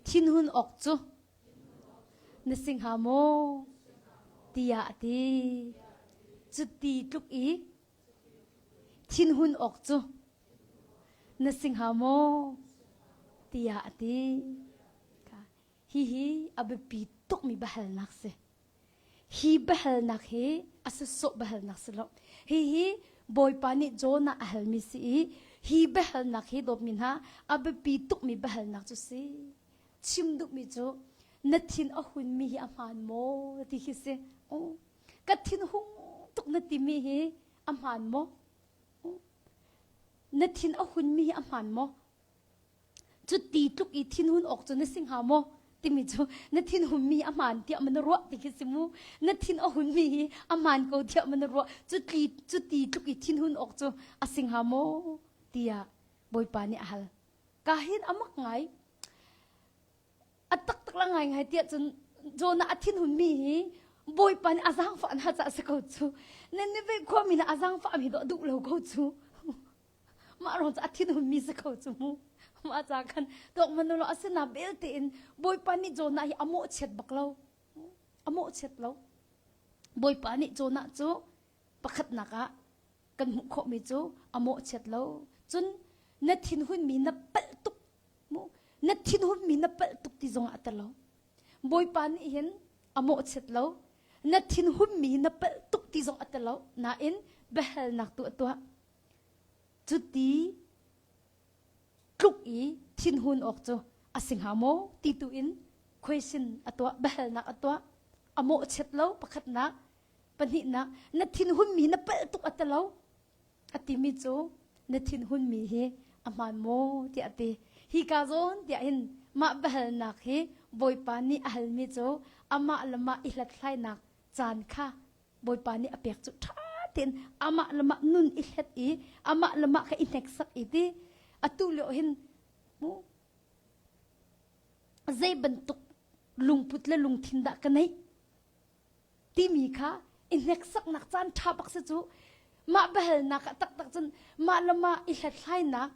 thinhun awk cu na si hnga maw tiah a ti. Cuti tluk i thinhun awk cu na si hnga maw tiah a ti. Hihi a biapi tukmi biahalnak si. Hi biahalnak hi a sawsawh biahalnak si lo. Hihi Bawipa nih Jonah a halmi si i hi biahalnak hi dawtmi hna a biapi tukmi biahalnak cu si. Chim duhmi cu na thin a hunmi hi a hmaan maw ti khi si. Ka thin hung tuk na timi hi a hmaan maw? Na thin a hunmi hi a hmaan maw? Cuti tluk i thinhun awk cu na si hnga maw? timi cu na thinhunmi a hmaan tiah ma na ruah ti khi si mu. Na thin a hunmi hi a hmaan ko tiah ma na ruah. Cuti, cuti tluk i thinhun awk cu a si hnga maw? tiah Bawipa nih a hal. Ka hin a mak ngai. A taktak la ngai ngai tiah cun Jonah a thinhunmi hi Bawipa nih a zaangfah hna caah si ko cu. Nineveh khuami nih a zaangfahmi dawh duh lo ko cu. Mah ruang cu a thinhunmi si ko cu mu. Mah ca khan tuak hmanh law asina belte in Bawipa nih Jonah hi a mawhchiat bak lo. A mawhchiat lo. Bawipa nih Jonah cu pakhatnak ah kan hmuh khawhmi cu a mawhchiat lo. Cun na thinhunmi na palh tuk mu. Na thinhunmi na palh tuk ti zongah a tel lo. Bawipa nih hin a mawhchiat lo. Na thinhunmi na palh tuk ti zong a tel lo. Nain biahalnak tu a tuah. Cuti tluk i thinhun awk cu a si hnga maw ti tu in question a tuah, biahalnak a tuah. A mawhchiat lo pakhatnak, pahnihnak na thinhunmi na palh tuk a ti lo. A timi cu na thinhunmi hi a hmaan maw tiah a ti. Hi ka zawn tiah hin mah biahalnak hi Bawipa nih a halmi cu amah le mah i hlathlainak caan kha Bawipa nih a pek cu ṭha tein amah le mah nun i hlet i amah le mah kha i hneksak i ti atu lio hin mu zei bantuk lungput le lungthin dah ka neih timi kha i hneksaknak caan ṭha bak si cu. Mah biahalnak ah taktak cun mah le mah i hlathlainak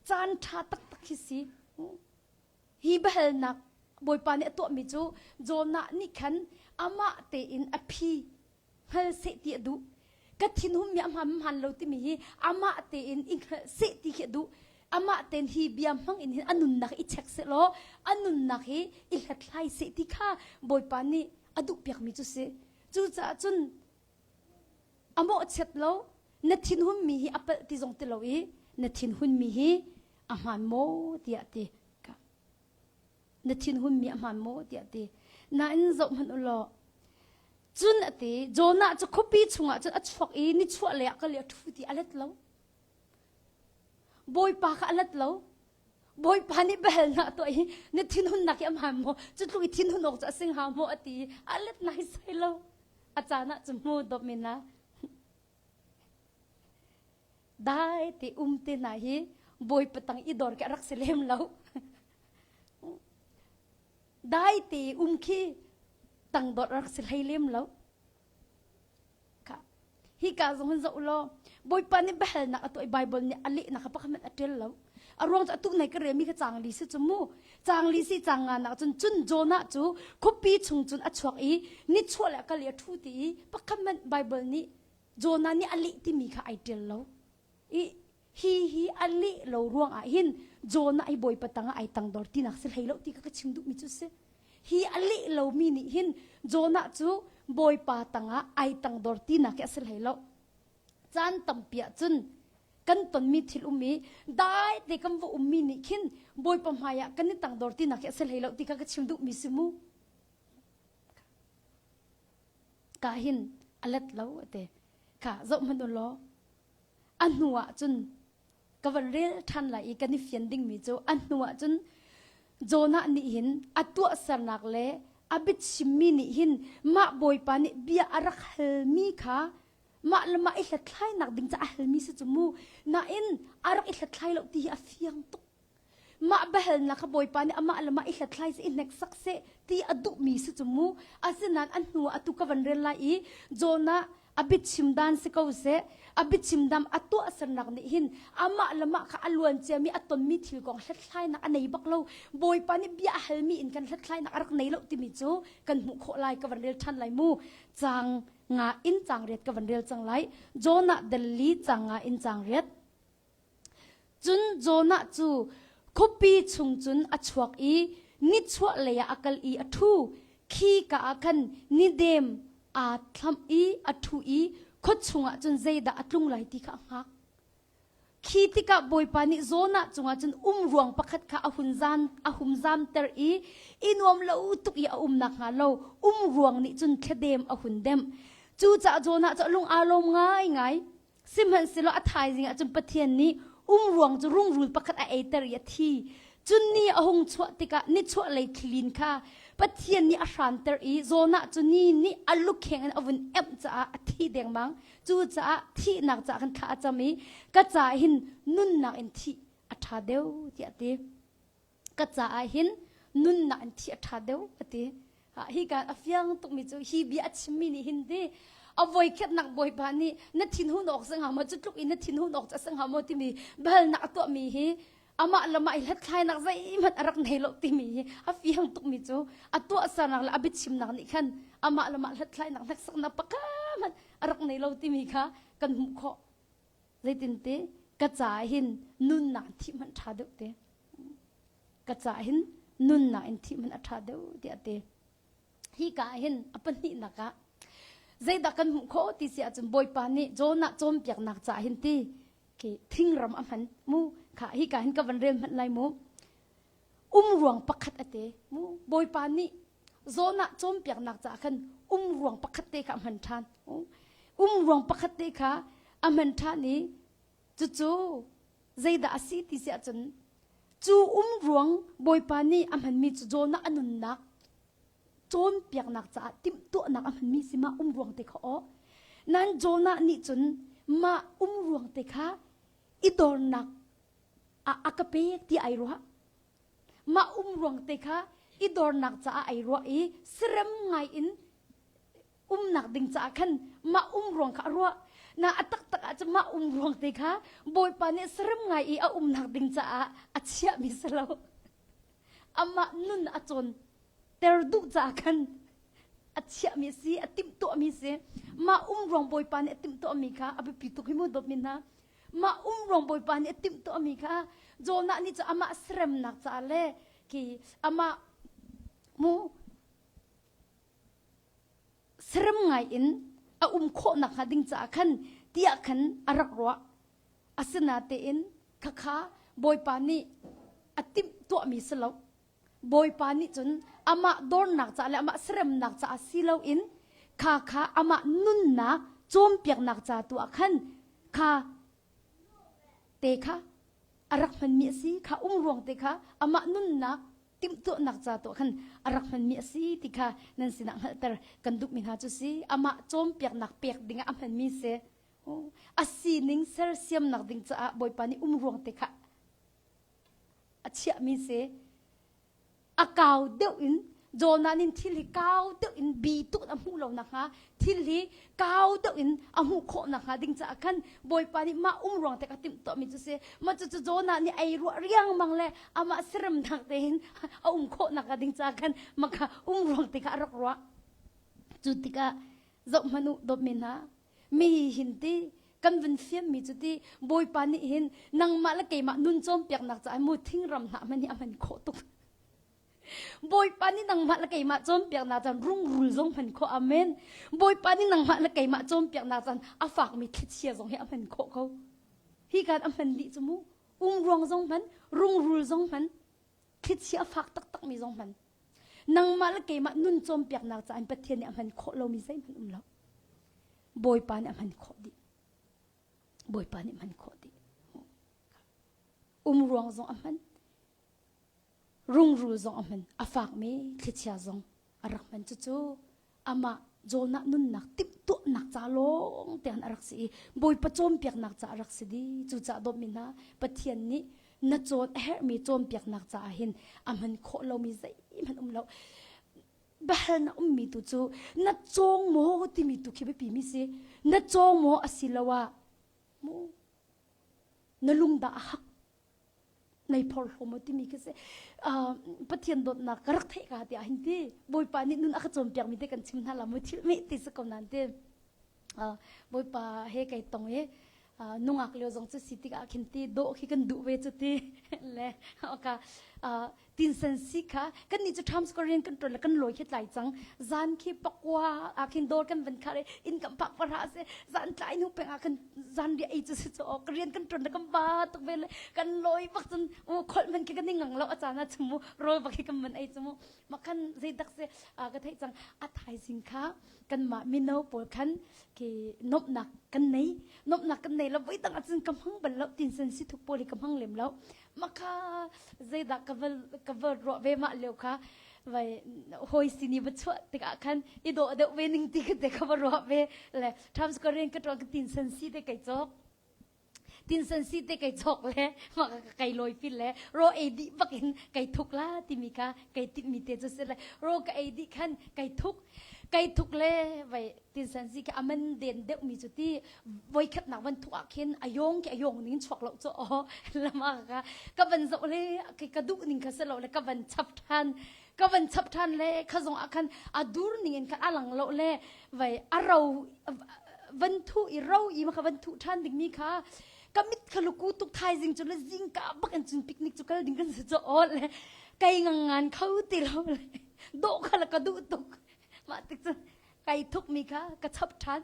caan ṭha taktak hi si. Hi biahalnak Bawipa nih a tuahmi cu Jonah nih khan amah tein a phi hngal seh ti a duh. Ka thinhunmi a hmaan hmaan lo timi hi amah tein i hngalh seh ti khi a duh. Amah tein hi bia hmang in hin a nunnak i check seh law a nunnak hi i hlathlai seh ti kha Bawipa nih a duhpiakmi cu si. Cucaah cun a mawhchiat lo na thinhunmi hi a palh ti zong ti lo i na thinhunmi hi a hmaan maw tiah ti na thinhunmi a hmaan maw tiah ti nain zoh hmanh u law cun a ti Jonah cu khuapi chungah cun a chuak i nichuah lei ah kal i a ṭhu ti a let lo Bawipa kha a let lo Bawipa nih biahalnak tuah i na thinhunnak hi a hmaan maw cu tluk i thinhun awk cu a si hnga maw a ti i a let naisai lo a caan ah cu hmu dawp men ah dai te um te hna hi bawipa tang i dor ke rak si lem lo dai te um khi tang dor rak si hlei lem lo Kha hi ka zong hin zoh law Bawipa nih biahalnak a tuah i Bible nih a lehnak kha pakhat hmanh a ṭial lo. A ruang cu atu nai ka relmi kha cang li si cu mu. Cang li si cang nga nak cun cun Jonah cu khuapi chung cun a chuak i nichuah le a kal i a ṭhu ti i pakhat hmanh Bible nih Jonah nih a leh timi kha ai ṭial lo. I hi hi a leh lo ruang ah hin Jonah hi Bawipa tangah ai tangdor tinak si hlei lo ti kha ka chim duhmi cu si. Hi a leh lomi nih hin Jonah cu Bawipa tangah ai tangdor tinak hi a si hlei lo. Caan tampi ah cun kan tonmi thil um i dai te kan va ummi nih khin Bawipa hmaiah kan i tangdor tinak hi a si hlei lo ti kha ka chim duhmi si mu. Ka hin a let lo ate. Kha zoh hmanh u law a hnu ah cun ka van rel ṭhan lai i kan i fian dingmi cu a hnu ah cun Jonah nih hin a tuahsernak le a biachimmi nih hin mah Bawipa nih bia a rak halmi kha mah le mah i hlathlainak ding ca a halmi si cu mu nain a rak i hlathlai lo ti hi a fiang tuk Mah biahalnak kha Bawipa nih amah le mah i hlathlai seh i hneksak seh ti a duhmi si cu mu. Asinain a hnu ah atu ka van rel lai i Jonah a biachim dan si ko seh, a biachim dam a tuahsernak nih hin amah le mah kha a luan ciami a tonmi thil kong hlathlainak a nei bak lo. Bawipa nih bia a halmi in kan hlathlainak a rak nei lo timi cu kan hmuh khawh lai ka van rel ṭhan lai mu. Caang nga in caang riat ka van rel cang lai. Jonah dal li caang nga in caang riat. Cun Jonah cu khuapi chung cun a chuak i nichuahlei ah a kal i a ṭhu. Khi ka ah khan nidem aa thlamh i a ṭhu i khua chungah cun zeidah a tlung lai ti kha a hngak. Khi tikah Bawipa nih Jonah cungah cun um ruang pakhat kha a hun zan a hum zamter i i nuam lo tuk i a um nakhnga lo um ruang nih cun thladem a hun demh. Cucaah Jonah cu a lung aa lawm ngaingai. Sihmanhsehlaw a thaizing ah cun Pathian nih umruang cu rungrul pakhat a eiter i a thi. Cun ni a hung chuah tikah nichuahlei thlilin kha Pathian nih a hranter i Jonah cu ni nih a lukheng in a vun emh caah a thi dengmang. Cucaah thihnak caah khan thla a cam i ka caah hin nunnak in thih a ṭha deuh tiah a ti. Ka caah hin nunnak in thih a ṭha deuh a ti. Hi ka a fiang tukmi cu hi bia a chimmi nih hin ti a voikhatnak bawipa nih na thinhun awk si hnga maw cu tluk in na thinhun awk cu a si hnga maw timi biahalnak a tuahmi hi amah le mah i hlathlainak zeihmanh a rak nei lo timi hi a fiang tukmi cu a tuahsernak le a biachimnak nih khan amah le mah hlathlainak hneksaknak pakhat hmanh a rak nei lo timi kha kan hmuh khawh. Zeitinti ka caah hin nunnak thih hmanh ṭha deuh te. Ka caah hin nunnak in thih hmanh a ṭha deuh tiah a ti. Hi ka ah hin a pahnihnak ah zeidah kan hmuh khawh ti si ahcun Bawipa nih Jonah cawnpiaknak caah hin ti khi thingram a hman mu kha hi ka hin ka van rel hmanh lai mu um ruang pakhat a te mu Bawipa nih Jonah cawnpiaknak caah khan um ruang pakhat te kha a hman ṭhan um ruang pakhat te kha a hman ṭhan i cucu zeidah a si ti si ahcun cu um ruang Bawipa nih a hmanmi cu Jonah a nunnak cawnpiaknak caah timhtuahnak a hmanmi si mah um ruang te kha aw nan Jonah nih cun mah um ruang te kha i dornak ah a ka pek ti ai ruah mah um ruang te kha i dornak caah ai ruah i serem ngai in umnak ding caah khan mah um ruang kha a ruah. Na a taktak ah cun mah um ruang te kha Bawipa nih sarem ngai i a umnak ding caah a chiahmi si lo. Amah nun a cawn ter duh caah khan a chiahmi si, a timhtuahmi si. Mah um ruang Bawipa nih a timhtuahmi kha a biapi tuk hi mu dawtmi hna. Mah um ruang Bawipa nih a timhtuahmi kha Jonah nih cu amah seremnak caah le khi amah mu serem ngai in a um khawh nakhnga ding caah khan tiah khan a rak ruah. Asinatein khakha Bawipa nih a timhtuahmi si lo. Bawipa nih cun amah dornak caah le amah seremnak caah si loin kha kha amah nunnak cawnpiaknak ca tu ah khan kha te kha a rak hmanmi a si kha um ruang te kha amah nunnak timhtuahnak ca tu ah khan a rak hmanmi a si ti kha nan sinah hngalhter kan duhmi hna cu si amah cawnpiaknak pek dingah a hmanmi si a sining sersiamnak ding caah Bawipa nih um ruang te kha a chiahmi si a kau deuh in Jonah nih thil hi kau deuh in bi tuk a hmuh lo nakhnga thil hi kau deuh in a hmuh khawh nakhnga ding caah khan Bawipa nih mah um ruang te ka timh tuahmi cu si mah cucu Jonah nih ei ruah riangmang le amah seremnak tein a um khawh nakhnga ding caah khan mah kha um ruang te kha a rak ruah cu tikah zoh hmanh u dawtmi hna Mi hin ti kan vun fiammi cu ti Bawipa nih hin nangmah le keimah nun cawnpiaknak caah mu thingram hna hmanh hi a hman khawh tuk. Bawipa nih nangmah le keimah cawnpiaknak caan rungrul zong hman khawh amen. Bawipa nih nangmah le keimah cawnpiaknak caan a fakmi thlichia zong hi a hman khawh ko. Hi kan a hman dih cu mu. Umruang zong hman, rungrul zong hman, thlichia a fak taktakmi zong hman. Nangmah le keimah nun cawnpiaknak caah Pathian nih a hman khawh lomi zeihmanh um lo. Bawipa nih a hman khawh dih. Bawipa nih hman khawh dih. Um ruang zong a hman. Rungrul zong a hman. A fakmi thlichia zong a rak hman. Cucu amah Jonah nunnak timhtuahnak ca lawng te a rak si i Bawipa cawnpiaknak ca a rak si dih. Cucaah dawtmi hna Pathian nih na cawn a herhmi cawnpiaknak caah hin a hman khawh lomi zeihmanh um lo. Biahalnak ummi tu cu na cawng maw timi tu khi biapi mi si. Na cawng maw asiloah mu na lung dah a hak nei phorhlaw maw timi khi si Pathian dawtnak ka rak theih ka tiah hin ti Bawipa nih nun a ka cawnpiakmi te kan chim hna la mu thil mi ti si ko nan ti Bawipa he kai tong i nungak lio zong cu si tikah khin ti dawh khi kan duh ve cu ti le ka tinsan si kha kan nih cu Times Square rian kan ṭuan le kan lawi khi tlai cang zan khi pakua ah khin dawr kan van khar i inn kan phak para se zan tlai hnu peng ah khan zan ria ei cu si cu ok rian kan ṭuan le kan ba tuk ve le kan lawi bak cun u kholh man khi kan i ngang lo a caan ah cu mu rawl bak khi kan man ei cu mu ma khan zeidak se ka theih cang a thaizing kha kanmah mino pawl khan khi nomhnak kan nei nomhnak kan nei lo voi dang ah cun ka hmang bal lo tinsan si thuk pawl hi ka hmang lem lo Maka zeidah ka va ka va ruah ve mah lio kha vai hawi sini va chuah tikah khan i dawh deuh ve ning ti te ka va ruah ve le Times Square in ka tuan ka tin san si te kai cawk tin san si te kai chok le ma ka kai loi pil le ro ei dih bak in kai thuk la timi kha kai timh mi te cu si le ro ka ei dih khan kai thuk kai thuk le vai tinsan si khi aman den deuh mi cu ti voikhat nak van thuk ah khin a yong khi a yong ning chuak lo chu o lama ka ka van zoh le ka duh ning kha se lo le ka van chap than ka van chap than le kha zong ah khan a dur ning in khan a lang lo le vai a ro van thu i ro i ma kha van thu than ding mi kha ka mit kha luku tuk thaizing cu le zing ka bak in cun picnic cu kal ding kan si chu o le kai ngang ngan kho ti lo le do kha la ka duh tuk mah tik cun kai thukmi kha ka chap ṭhan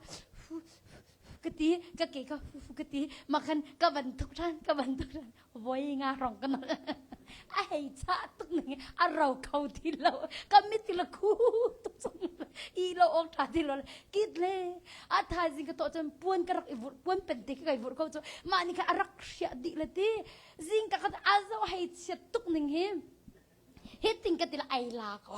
ka ti ka ke kha ka ti mah khan ka van thuk ṭhan ka van thuk ṭhan voi nga rong ka nol a hei chah tuk ning a ro kho ti lo ka mit ti la khu tuk chung i lo awk ṭha ti lo kit le a thaizing ka to cun puan ka rak i vurh puan pen te ka kai vurh ko cu mah ni kha a rak hriah dih le ti zing ka khat a zo hei chiat tuk ning hi hitin ka ti la ai la ko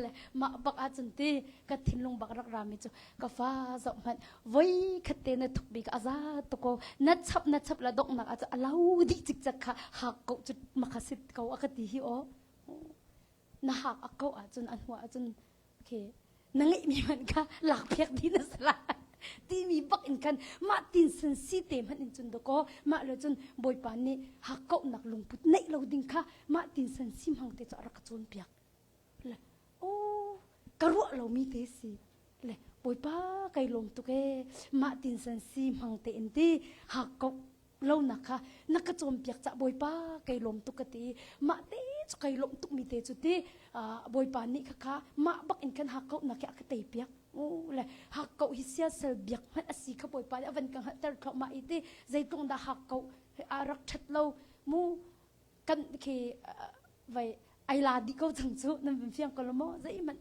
le mah bak ahcun ti ka thinlung bak rak rami cu ka fa zoh hmanh voi khat te na thuk bik a za to ko na chap na chap la donghnak ah a lo dih cikcek kha hak ko cu makha sit ko a ka ti hi o na hak a ko ahcun a hnu ahcun okay na ngeihmi man kha lak piak dih na si lai. Timi bak in khan mah tin san si te hmanh in cun dakaw mah lo cun Bawipa nih hakkauhnak lungput neih lo ding kha mah tin san si hmang te cu a rak ka cawnpiak. Le oh ka ruah lomi te si. Le Bawipa kai lawm tuk ee mah tin san si hmang te in ti hakkauh lonak kha na ka cawnpiak cah Bawipa kai lawm tuk ka ti mah te cu kai lawmh tuk mi te cu ti Bawipa nih kha kha mah bak in khan hakkauhnak hi a ka tei piak le hakkauh hi siasal biak hmanh a si kha Bawipa nih a van ka hngalhter thluahmah i ti zeitluk dah hakkauh a rak ṭhat lo mu kan khi vai ai la dih ko cang cu nan van fiang ko lo maw zeihmanh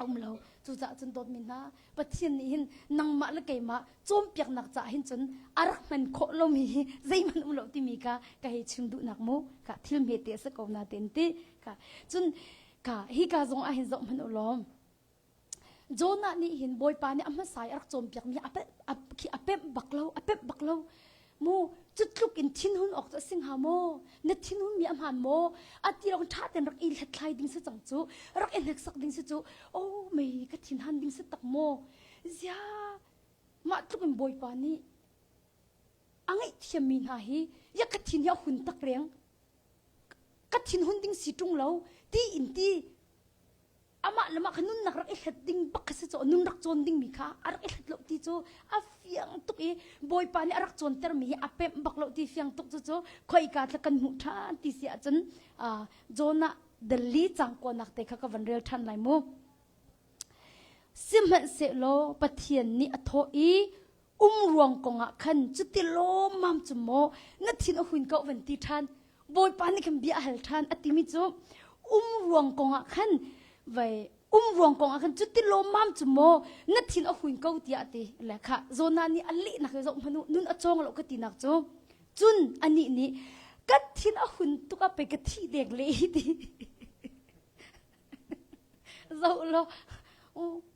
a um lo cucaah cun dawtmi hna Pathian nih hin nangmah le keimah cawnpiaknak caah hin cun a rak hman khawh lomi hi zeihmanh um lo timi kha ka hei chim duhnak mu ka thil hmete a si ko na ten ti ka cun ka hi ka zong ah hin zoh hmanh u law Jonah nih hin Bawipa nih a hmasa i a rak cawnpiakmi khi a pemh bak lo, a pemh bak lo. Mu cu tluk in thinhun awk cu a si hnga maw? Na thinhunmi a hmaan maw? A ti lawng ṭha tein rak i hlathlai ding si cang cu, rak i hneksak ding si cu, oh mei ka thinhan ding si tak maw? Zia mah tluk in Bawipa nih a ngaihthiammi hna hi ya ka thin hi a hun tak reng ka thinhun ding si ṭung lo ti in ti amah le mah kha nunnak rak i hlet ding bak kha si cu nun rak cawn ding mi kha a rak i hlet lo ti cu a fiang tuk i bawipa nih a rak cawnter mi hi a pemh bak lo ti fiang tuk cu cu khoika tla kan hmuh ṭhan ti si ahcun Jonah Delhi cang kuanak te kha ka van rel ṭhan lai mu sihmanhsehlaw Pathian nih a thawh i um ruang kongah khan cuti lawmmam cu maw na thin a hun ko van ti ṭhan bawipa nih khan bia a hal ṭhan a timi cu um ruang kongah khan vai um ruang kongah khan cuti lawmmam cu maw na thin a hun ko tiah a ti le kha Jonah nih a lehnak hi zoh hmanh u nun a cawng lo ka tinak cu cun anih nih ka thin a hun tuk ah pei ka thih dek le hi ti Zoh law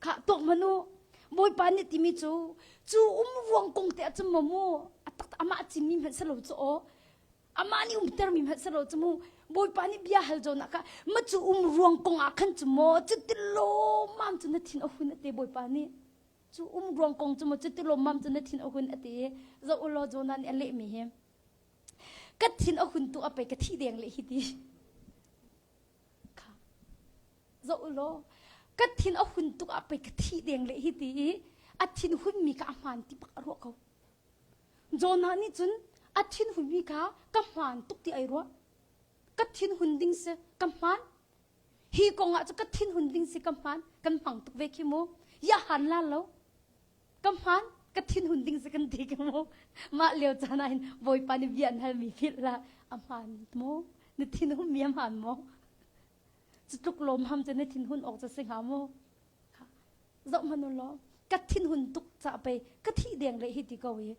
khah tuak hmanh u. Bawipa nih timi cu cu um ruang kong te ahcun maw mu a tak amah cimmi hmanh si lo cu aw amah nih umtermi hmanh si lo cu mu Bawipa nih bia hal zawn ah kha ma cu um ruang kong ah khan cu maw cuti lawmmam cu na thin a hun a ti Bawipa nih cu um ruang kong cu maw cuti lawmmam cu na thin a hun a ti zoh u law Jonah nih a lehmi hi ka thin a hun tu a pei ka thi deng le hi ti Kha zoh u law ka thin a hun tuk ah pei ka thih deng le hi ti i a thin hunmi kha a hmaan ti bak a ruah ko. Jonah nih cun a thin hunmi kha ka hmaan tuk ti ai ruah. Ka thin hun ding si ka hmaan. Hi kong ah cu ka thin hun ding si ka hmaan. Kan hmang tuk ve khi mu. Ya han la lo. Ka hmaan ka thinhun ding si kan ti ka mu mah lio caan ah hin bawipa nih bia an halmi philh la a hmaan maw na thinhun mi a hmaan maw cu tluk lawm ham cu na thinhun awk cu si hnga maw zoh hmanh u law ka thinhun tuk ca pei ka thih deng le hi ti ko i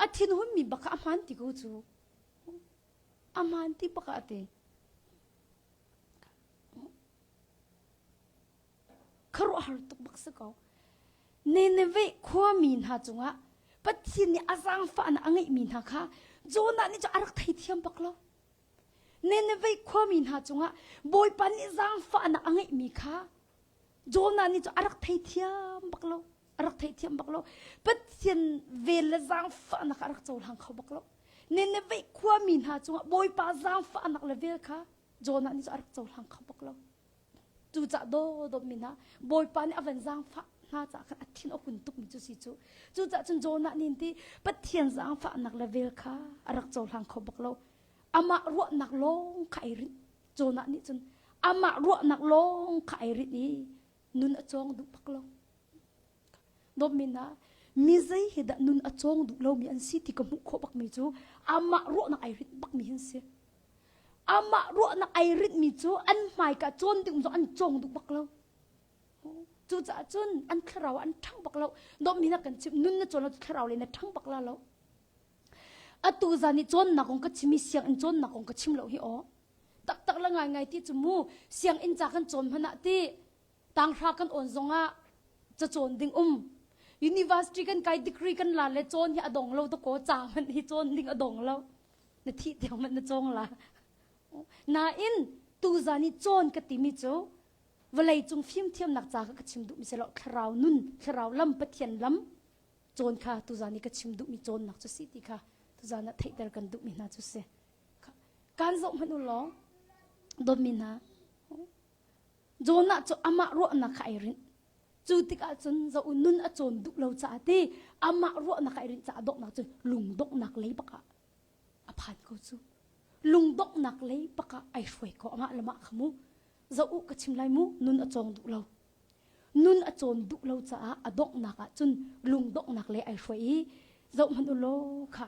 a thinhun mi bak kha a hmaan ti ko cu a hmaan ti bak ah a ti Khuaruahhar tuk bak si ko. Nineveh khuami hna cungah Pathian nih a zaangfahnak a ngeihmi hna kha Jonah nih cu a rak theithiam bak lo. Nineveh khuami hna cungah Bawipa nih zaangfahnak a ngeihmi kha Jonah nih cu a rak theithiam bak lo. A rak theithiam bak lo. Pathian vel le zaangfahnak a rak cohlang kho bak lo. Nineveh khuami hna cungah Bawipa zaangfahnak le vel kha Jonah nih cu a rak cohlang kho bak lo. Cucah dawdawtmi hna Bawipa nih a van zaangfah hna caah khan a thin a hun tukmi cu si cu. Cucah cun Jonah nih ti Pathian zaangfahnak le vel kha a rak cohlang kho bak lo. Amah ruahnak lawng kha ai rinh. Jonah nih cun amah ruahnak lawng kha ai rinh i nun a cawng duh bak lo. Dawtmi hna mi zei hi dah nun a cawng duh lomi an si ti ka hmuh khawh bakmi cu amah ruahnak ai rinh bakmi hin si. Amah ruahnak ai rinhmi cu an hmaika cawn ding zong an cawng duh bak lo. Cucaah cun an thlarau an ṭhang bak lo. Dawtmi na kan chimh nun na cawn lo thlarau le na ṭhang bak la lo. Atu zan i cawnnak kong ka chim i sianginn cawnnak kong ka chim lo hi aw. Taktak la ngaingai ti cu mu sianginn ca kan cawn hmanh ah ti tanghra kan awn zongah cacawn ding um. University kan kai degree kan la le cawn hi a dong lo dakaw ca hmanh hi cawn ding a dong lo. Na thih tiang hmanh na cawng la. Nain tuzan i cawn ka timi cu vawlei cung fimthiamnak ca kha ka chim duhmi si lo thlarau nun thlarau lam Pathian lam. Cawn kha tuzan i ka chim duhmi cawnnak cu si ti kha tuzan ah theihter kan duhmi hna cu si. Kan zoh hmanh u law dawtmi hna Jonah cu amah ruahnak kha ai rinh. Cu tikah cun zo nun a cawn duh lo caah ti amah ruahnak ai rinh caah donghnak cu lungdonghnak lei bak ah a phan ko cu. Lungdonghnak lei bak ah ai hruai ko amah le mah kha mu. Zo u ka chim lai mu nun a cawng duh lo. Nun a cawn duh lo caah a donghnak ah cun lungdonghnak lei ai hruai i zoh hmanh u law kha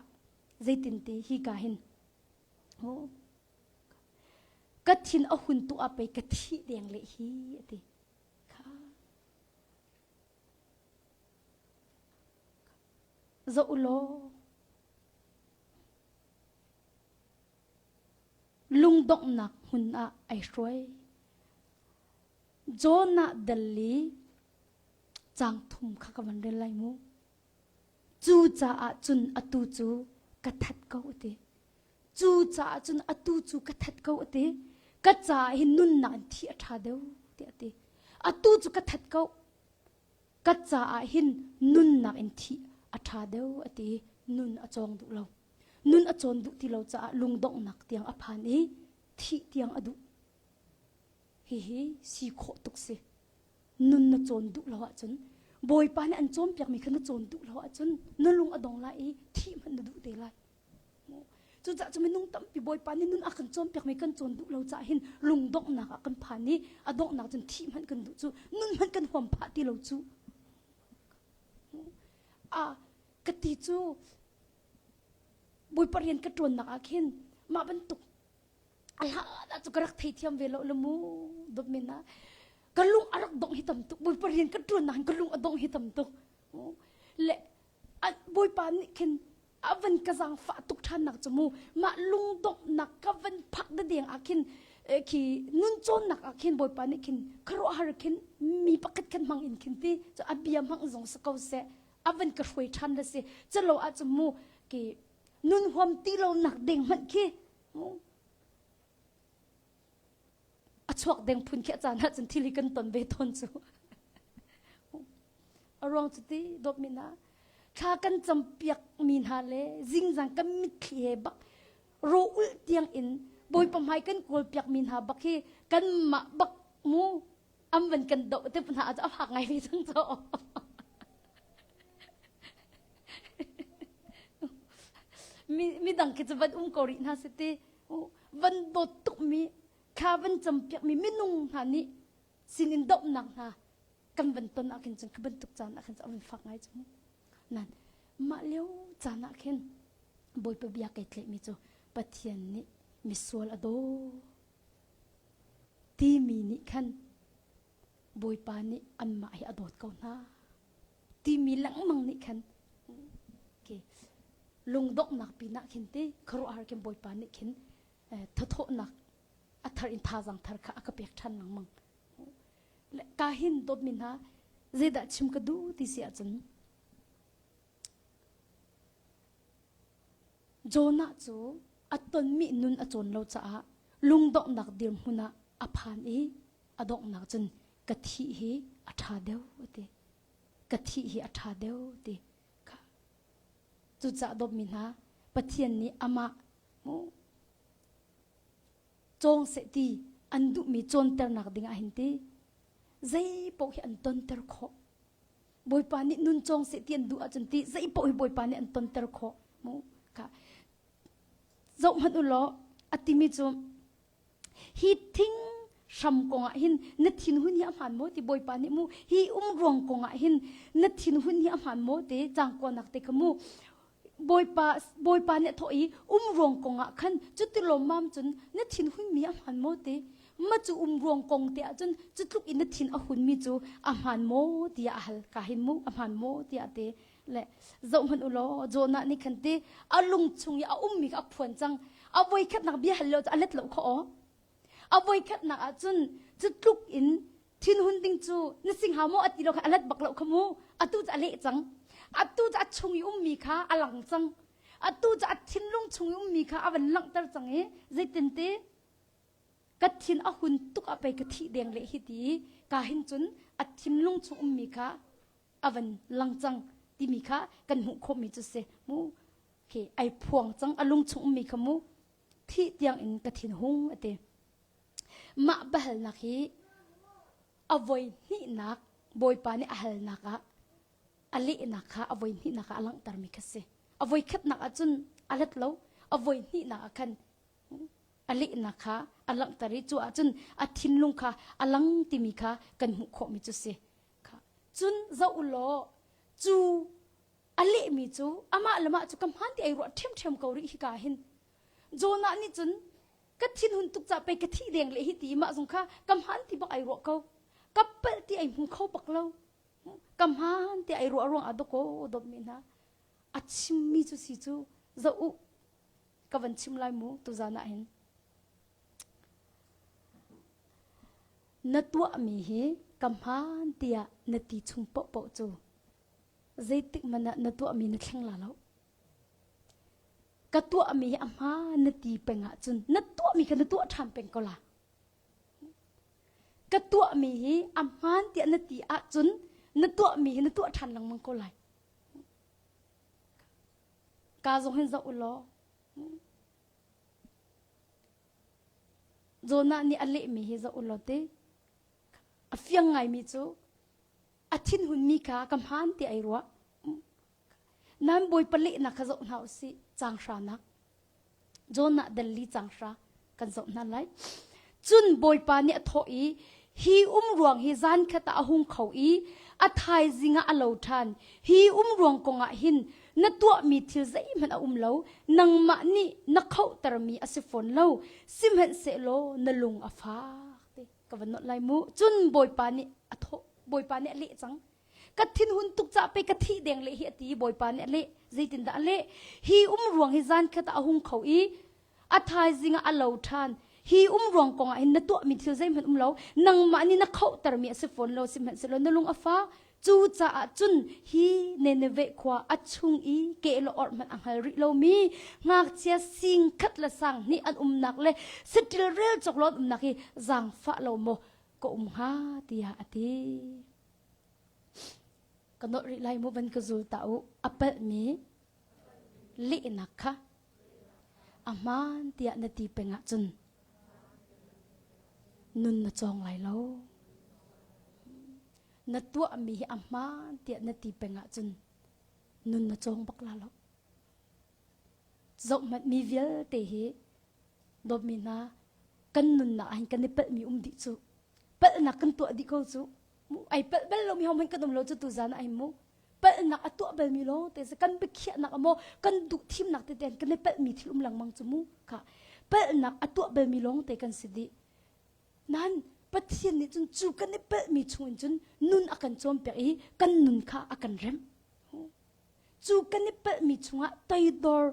zeitin ti hi ka hin Ka thin a hun tu ah pei ka thih deng leh hi a ti. Kha. Zoh u law lungdonghnak hmun ah ai hruai. Jonah dal i caang thum kha ka van rel lai mu. Cucaah cun atu cu ka that ko a ti. Cucaah cun atu cu ka that ko a ti. Ka caah hin nunnak in thih a ṭha deuh tiah a ti. Atu cu ka that ko. Ka caah hin nunnak in thih a ṭha deuh a ti. Nun a cawng duh lo. Nun a cawn duh ti lo caah lungdonghnak tiang a phan i thih tiang a duh. Hihi si khawh tuk si. Nun na cawn duh lo ahcun Bawipa nih an cawnpiakmi kha na cawn duh lo ahcun na lung a dong lai i thih hmanh na duh te lai. Cucaah cu minung tampi Bawipa nih nun a kan cawnpiakmi kan cawn duh lo caah hin lungdonghnak ah kan phan i a donghnak cun thih hmanh kan duh cu nun hmanh kan huam phah ti lo cu. A ka ti cu Bawipa rian ka ṭuannak ah khin mah bantuk a hlan ah cu ka rak theithiam ve lo le mu dawtmin ah ka lung a rak dongh hi tam tuk Bawipa rian ka ṭuannak hin ka lung a dongh hi tam tuk le Bawipa nih khin a van ka zaangfah tuk ṭhannak cu mu mah lungdonghnak ka van phak dadeng ah khin khi nun cawnnak ah khin Bawipa nih khin khuaruahhar khin mi pakhat khan hmang in khin ti cu a bia hmang zong si ko seh a van ka hruai ṭhan la si culo ah cu mu ki nun huam ti lo nak ding hmanh khi a chuak deng phun khi a caan ah cun thil hi kan ton ve tawn cu a ruang cu ti dawtmi hna thla kan campiak mi hna le zingzang kan mitthli he bak ro ulh tiang in bawipa hmai kan kawl piak mi hna bak hi kan mah bak mu am van kan doh te hna a fak ngai ve cang cho mi mi dang khi cu van um ko rih hna si ti van dawt tukmi thla van campiakmi minung hna nih sinin dohnak hna kan van ton ah khin cun khi bantuk caan ah khin cun a van fak ngai cu nan mah lio caan ah khin Bawipa bia kai tlaihmi cu Pathian nih misual a daw timi nih khan Bawipa nih anmah hi a dawt ko hna timi lengmang nih khan okay. lungdonghnak pinah khin ti khuaruahhar khin Bawipa nih khin thathawhnak a thar in thazang thar kha a ka pek ṭhan lengmang. Ka hin dawtmi hna zeidah chim ka duh ti si ahcun Jonah cu a tonmi nun a cawn lo caah lungdonghnak dirhmun ah a phan i a donghnak cun ka thih hi a ṭha deuh a ti. Ka thih hi a ṭha deuh ti. Cucaah dawtmi hna Pathian nih amah cawng seh ti an duhmi cawnternak ding ah hin ti zei paoh hi an tonter khawh. Bawipa nih nun cawng seh ti an duh ahcun ti zei paoh hi Bawipa nih an tonter khawh. Mu ka zoh hmanh u law a timi cu hi thing hram kongah hin na thinhun hi a hmaan maw ti Bawipa nih mu hi um ruang kongah hin na thinhun hi a hmaan maw ti cangkuanak te kha mu Bawipa Bawipa nih a thawh i um ruang kongah khan cuti lawmmam cun na thinhun mi a hmaan maw ti ma cu um ruang kong te ahcun cu tluk in na thin a hun mi cu a hmaan maw tiah a hal ka hin mu a hmaan maw tiah ti le zoh hmanh u law Jonah nih khan ti a lung chung i a ummi kha a phuan cang a voikhatnak bia hal lo cu a let lo kho aw a voikhatnak ah cun cu tluk in thinhun ding cu na sing hau maw a ti lo kha a let bak lo kha mu atu cu a leh cang atu cu a chung i ummi kha a lang cang atu cu a thinlung chung i ummi kha a van langhter cang i zeitin ti ka thin a hun tuk ah pei ka thih deng leh hi ti ka hin cun a thinlung chung ummi kha a van lang cang. timi kha kan hmuh khawhmi cu si mu khi ai phuang cang a lung chung ummi kha mu thih tiang in ka thin hung ati mah biahalnak hi a voi hnihnak bawipa nih a halnak ah a lehnak kha a voi hnihnak ah a langhtermi kha si a voi khatnak ah cun a let lo a voi hnihnak ah khan a lehnak kha a langhter i cu ahcun a thinlung kha a lang timi kha kan hmuh khawhmi cu si cun zoh u law cu a lehmi cu amah le mah cu ka hmaan ti ai ruah ṭhiamṭhiam ko rih hika hin Jonah nih cun ka thinhun tuk ca pei ka thih deng le hi ti mah zong kha ka hmaan ti bak ai ruah ko ka palh ti ai hmu kho bak lo ka hmaan ti ai ruah ruang ah dawkaw dawtmi hna a chimmi cu si cu zoh u ka van chim lai mu tuzan ah hin na tuahmi hi ka hmaan tiah na ti chung paohpaoh cu zeitik hmanh ah na tuahmi na thleng la lo ka tuahmi hi a hmaan na ti peng ahcun na tuahmi kha na tuah ṭhan peng ko la ka tuahmi hi a hmaan tiah na ti ahcun na tuahmi hi na tuah ṭhan lengmang ko lai Ka zong hin zoh u law. Jonah nih a lehmi hi zoh u law ti. A fiang ngaimi cu a thinhunmi kha ka hmaan ti ai ruah. Nan Bawipa lehnak kha zoh hna u sih caang hranak. Jonah dal li caang hra kan zoh hna lai. Cun Bawipa nih a thawh i, hi um ruang hi zan khat ah a hung kho i a thaizing ah a lo ṭhan. Hi um ruang kong ah hin na tuahmi thil zeihmanh a um lo, nangmah nih na khohtermi a si fawn lo, sihmanhsehlaw na lung a fak. Ti ka van nolh lai mu. Cun Bawipa nih a thawh, Bawipa nih a leh cang. Ka thinhun tuk ca pe ka thih deng le hi a ti Bawipa nih a leh. Zeitindah a leh? Hi um ruang hi zan khat ah a hung kho i a thaizing ah a lo ṭhan. Hi um ruang kong ah hin na tuahmi thil zeihmanh um lo. Nangmah nih na khohtermi a si fawn lo, sihmanhsehlaw na lung a fak. Cucaah cun hi Nineveh khua a chung i keh le orh hmanh a hngal rih lomi ngakchia sing khat le sang hnih an umnak le saṭil rel cawk lo an umnak hi zaangfah lo maw ka um hnga tiah a ti. Ka nolh rih lai mu van ka zul ta u. A palhmi lehnak kha a hmaan tiah na ti peng ahcun nun na cawng lai lo. Na tuahmi hi a hmaan tiah na ti peng ahcun nun na cawng bak la lo. Zohhmanh mi vialte hi dawtmi hna kan nunnak ah hin kan i palhmi um dih cu. Palhnak kan tuah dih ko cu. Ai palh bal lomi hohmanh kan um lo cu tuzan ah hin mu. Palhnak a tuah balmi lawng te kan biakhiahnak maw kan duh thimnak tete kan i palhmi thil um lengmang cu mu kha. Palhnak a tuah balmi lawng te kan si dih. Nan Pathian nih cun cu kan i palhmi chung in cun nun a kan cawnpiak i kan nun kha a kan remh. Cu kan i palhmi chungah toidor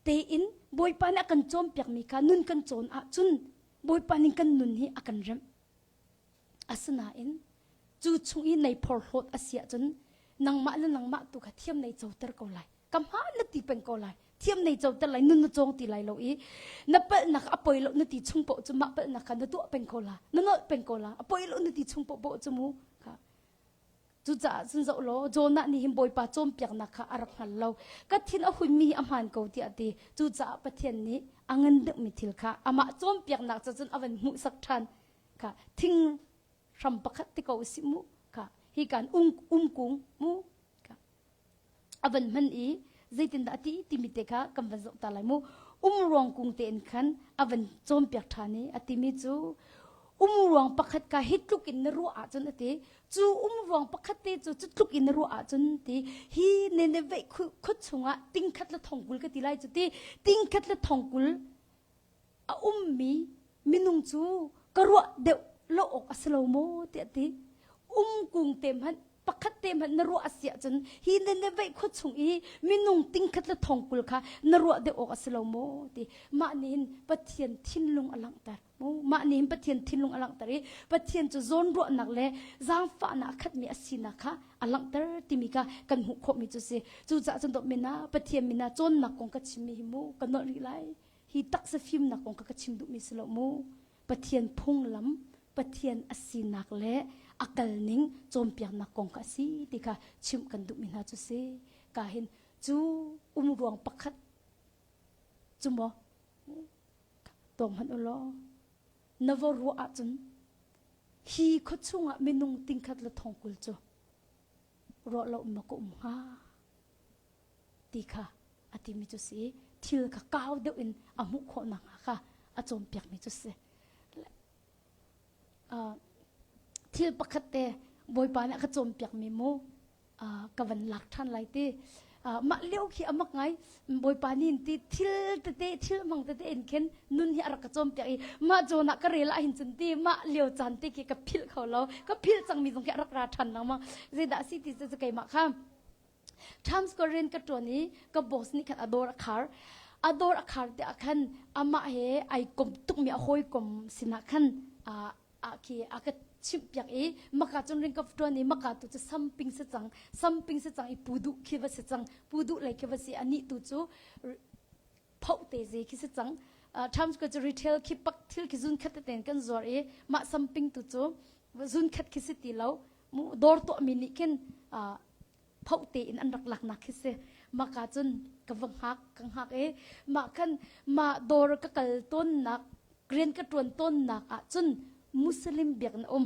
tein Bawipa nih a kan cawnpiakmi kha nun kan cawn ahcun Bawipa nih kan nun hi a kan remh. Asinain cu chung i nei phorhlawt a si ahcun nangmah le nangmah tu kha thiam nei coter ko lai. Ka hmaan na ti peng ko lai. Thiam nei coter lai, nun na cawng ti lai lo i na palhnak a poi lo na ti chung paoh cu mah palhnak kha na tuah peng ko la. Na nolh peng ko la. A poi lo na ti chung paoh paoh cu mu. Kha. Cucaah cun zoh law Jonah nih hin Bawipa cawnpiaknak kha a rak hngal lo. Ka thin a hunmi hi a hmaan ko tiah a ti. Cucaah Pathian nih a ngan deuhmi thil kha amah cawnpiaknak ca cun a van hmuhsak ṭhan. Kha thing hram pakhat ti ko usih mu. Kha hi kan um umkung mu. Kha a van hman i zeitindah a ti timi te kha kan van zoh ta lai mu umruang kung tein khan a van cawnpiak ṭhan i a timi cu umruang pakhat ka hi tluk in na ruah ahcun a ti cu umruang pakhat te cu cu tluk in na ruah ahcun ti hi Nineveh khua chungah tingkhat le thongkul ka ti lai cu ti tingkhat le thongkul a ummi minung cu ka ruah deuh lo awk a si lo maw tiah ti umkung te hmanh pakhat te hmanh na ruah a si ahcun hi Nineveh khua chung i minung tingkhat le thongkul kha na ruah deuh awk a si lo maw ti mah nih hin Pathian thinlung a langhter mah nih hin Pathian thinlung a langhter i Pathian cu zawnruahnak le zaangfahnak a khatmi a sinak kha a langhter timi kha kan hmuh khawhmi cu si cucaah cun dawt mina Pathian min ah cawnnak kong ka chimmi hi mu ka nolh rih lai hi taksa fimnak kong kha ka chim duhmi si lo mu Pathian phunglam Pathian a sinak le a kal ning cawnpiaknak kong kha a si ti kha chimh kan duhmi hna cu si. Ka hin cu um ruang pakhat cu maw tuak hmanh u law na va ruah ahcun hi khua chungah minung tingkhat le thongkul cu ruah lo ma ka um hnga ti kha a timi cu si thil kha kau deuh in a hmuh khawh nakhnga kha a cawnpiakmi cu si. Thil pakhat te Bawipa nih a ka cawnpiakmi mu ka van lak ṭhan lai ti. Mah lio khi a mak ngai Bawipa nih ti thil tete thil mang tete in khin nun hi a rak ka cawnpiak i mah zawn ah ka rel ah hin cun ti mah lio caan te khi ka philh kho lo ka philh cangmi zong khi a rak ra ṭhan lengmang zeidah a si ti cu keimah kha Times Square rian ka ṭuan i ka boss nih khan a dawr a khar. A dawr a khar tikah khan amah he ai kom tukmi a hawikom sinah khan ah khi a ka chimhpiak i maka cun ring ka ṭuan i maka tu cu samping si cang samping si cang i pu duh khi va si cang pu duh lei khi va si anih tu cu phoh te ze khi si cang Times Square cu retail khi pak thil khi zun khat teten kan zuar i mah samping tu cu zun khat khi si ti lo dawr tuahmi nih khin phoh tein an rak laknak khi si maka cun ka va hngak ka hngak i mah khan mah dawr ka kal tawnnak rian ka ṭuan tawnnak ah cun Muslim biakinn a um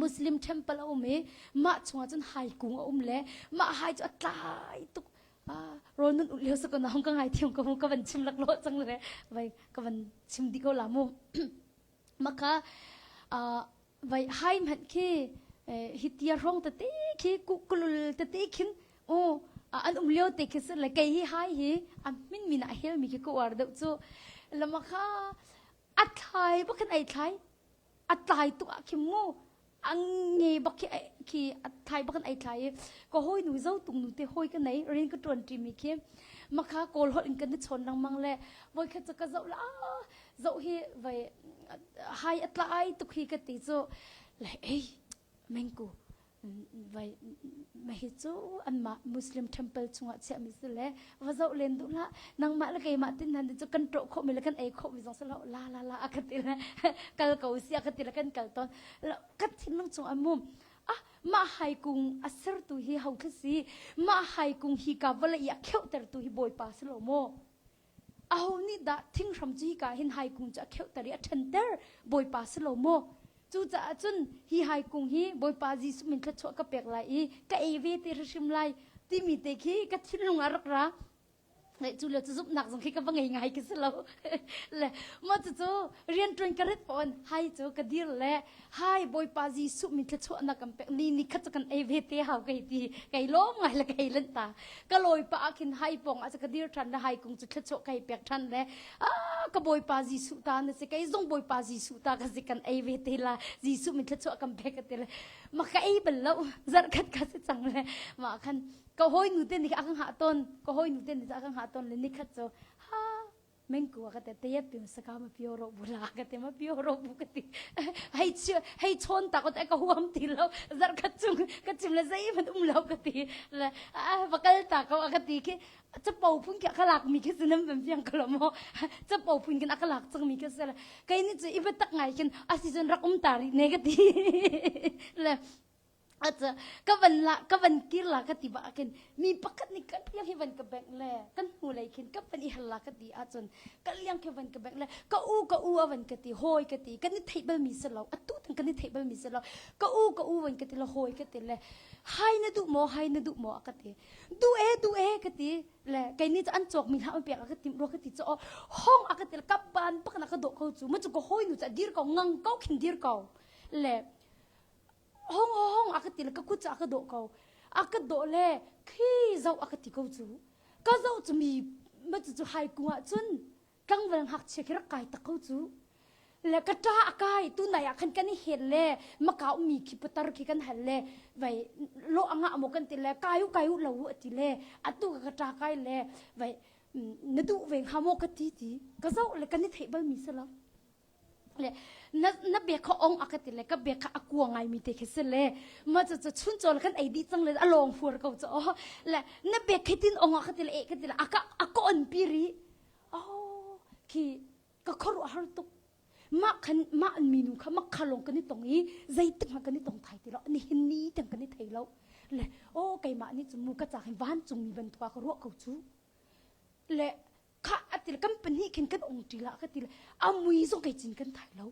Muslim temple a um i mah chungah cun hai kung a um le mah hai cu a tlai tuk rawl nun ulh lio sa ko na hong ka ngai thiam ko mu ka van chim lak lo cang le vai ka van chim di ko la mu maka vai hai hmanh khi hi tia hrawng tete khi kukulul tete khin u an um lio te khi si le kei hi hai hi a min min a hel mi khi ka uar deuh cu lama kha a thlai bak khin ai thlai a tlai tuk ah khi mu a nge bak khi khi a thlai bak in ai thlai i ka hawi nu zo tung nu te hawi ka nei rin ka tuan ṭi mi khi makha kawl holh in kan i chawn lengmang le voi khat cu ka zoh la zoh hi vai hai a tlai tuk hi ka ti cu le ei mengku vai mahi cu anmah Muslim temple chungah chiahmi si le va zoh len duh hlah nangmah le keimah tin han cu kan ṭawh khawhmi le kan ei khawhmi zong si lo la la la a ka ti le kal ko si a ka ti le kan kal tawn kan thinlung chung a mum ah mah hai kung a sertu hi ho thla si mah hai kung hi ka vawlei i a kheuhtertu hi bawipa si lo maw Aho nih dah thinghram cu hika hin haikung cu a kheuhter i a ṭhenter? Bawipa si lo maw? Cucaah cun hi haikung hi Bawipa Jesuh min thluachuah ka pek lai i ka ei ve te hrim lai timi te khi ka thinlung ah rak ra. Cu le cu zumhnak zong khi ka va ngei ngai khi si lo. Le mah cucu rianṭuan ka rit pawn hai cu ka dir le hai Bawipa Jesuh min thluachuah na kan pek ni ni khat cu kan ei ve te hau kei ti kei lawm ngai le kei lanh ta ka lawi pa ah khin hai pong ah ka dir ṭhan le hai kung cu thluachuah kai pek ṭhan le ah ka Bawipa Jesuh ta na si kei zong Bawipa Jesuh ta ka si kan ei ve te la Jesuh min thluachuah kan pek ka ti le ma ka ei bal lo zarh khat ka si cang le ma khan ka hawi nu te nih a kan hah ton ka hawi nu te nih a kan hah ton le nikhat cu ha mengku ka te te pim saka ma pio ro bu la ka te ma pio ro bu ka ti hei chi hei chon ta ko te ka huam ti lo zar khat chung ka chim le zei man um lo ka ti le va kal ta ko ka ti khi chapo phun khi ka lak mi khi sinam ban fiang ka lo mo chapo phun kin aka lak chang mi khi se kai ni chu i tak ngai khin a season rak um ta ri ne ka ti le ka van la ka van kir la ka ti ba khin mi pakhat nih kan liang hi van ka bengh le kan hnu lei khin ka van i hal la ka ti ahcun ka liang khi van ka bengh le ka u ka u a van ka ti hawi ka ti kan i theih bal mi si lo atu tang kan i theih bal mi si lo ka u ka u van ka ti le hawi ka ti le hai na duh maw hai na duh maw a ka ti duh e duh e ka ti le kei nih cu an cawk mi hlah pek a ka tim rua ka ti cu hong a ka ti le ka ban pak na ka dawh ko cu ma cu ka hawi nu cu a dir ko ngang ko khin dir ko le hong hong a ka ti le ka kut cu a ka dawh ko a ka dawh le khi zoh a ka ti ko cu ka zoh cu mi ma cu cu hai kung ah cun tlangval ngakchia khi rak kai tak ko cu le ka ṭa a kai tu nai ah khan kan i hel le maka ummi khi putar khi kan hal le vai lo anga maw kan ti le kai u kai u lo u ati le atu ka ka ṭa kai le vai na duh ve hnga maw ka ti ti ka zoh le kan i theih bal mi si lo le na na bek kha ong a ka ti le ka bek kha a kua ngai mi te khi si le ma cu cu chun chawl kan ei dih cang le a lawng fuar ko cu oh le na bek khi tin ong a ka ti le e ka ti le a ka a ka on pi ri oh khi ka khuaruah har tuk. Mah khan mah minu kha mak kha lawng kan i tong i zeitik hmanh kan i tong thai ti lo. Nihin ni tiang kan i thei lo. Le o keimah nih cun mu ka ca hin vancungmi bantuk ah ka ruah ko cu. Le kha ati le kan pahnih khin kan ong ṭi la ka ti le a mui zong kei cin kan thai lo.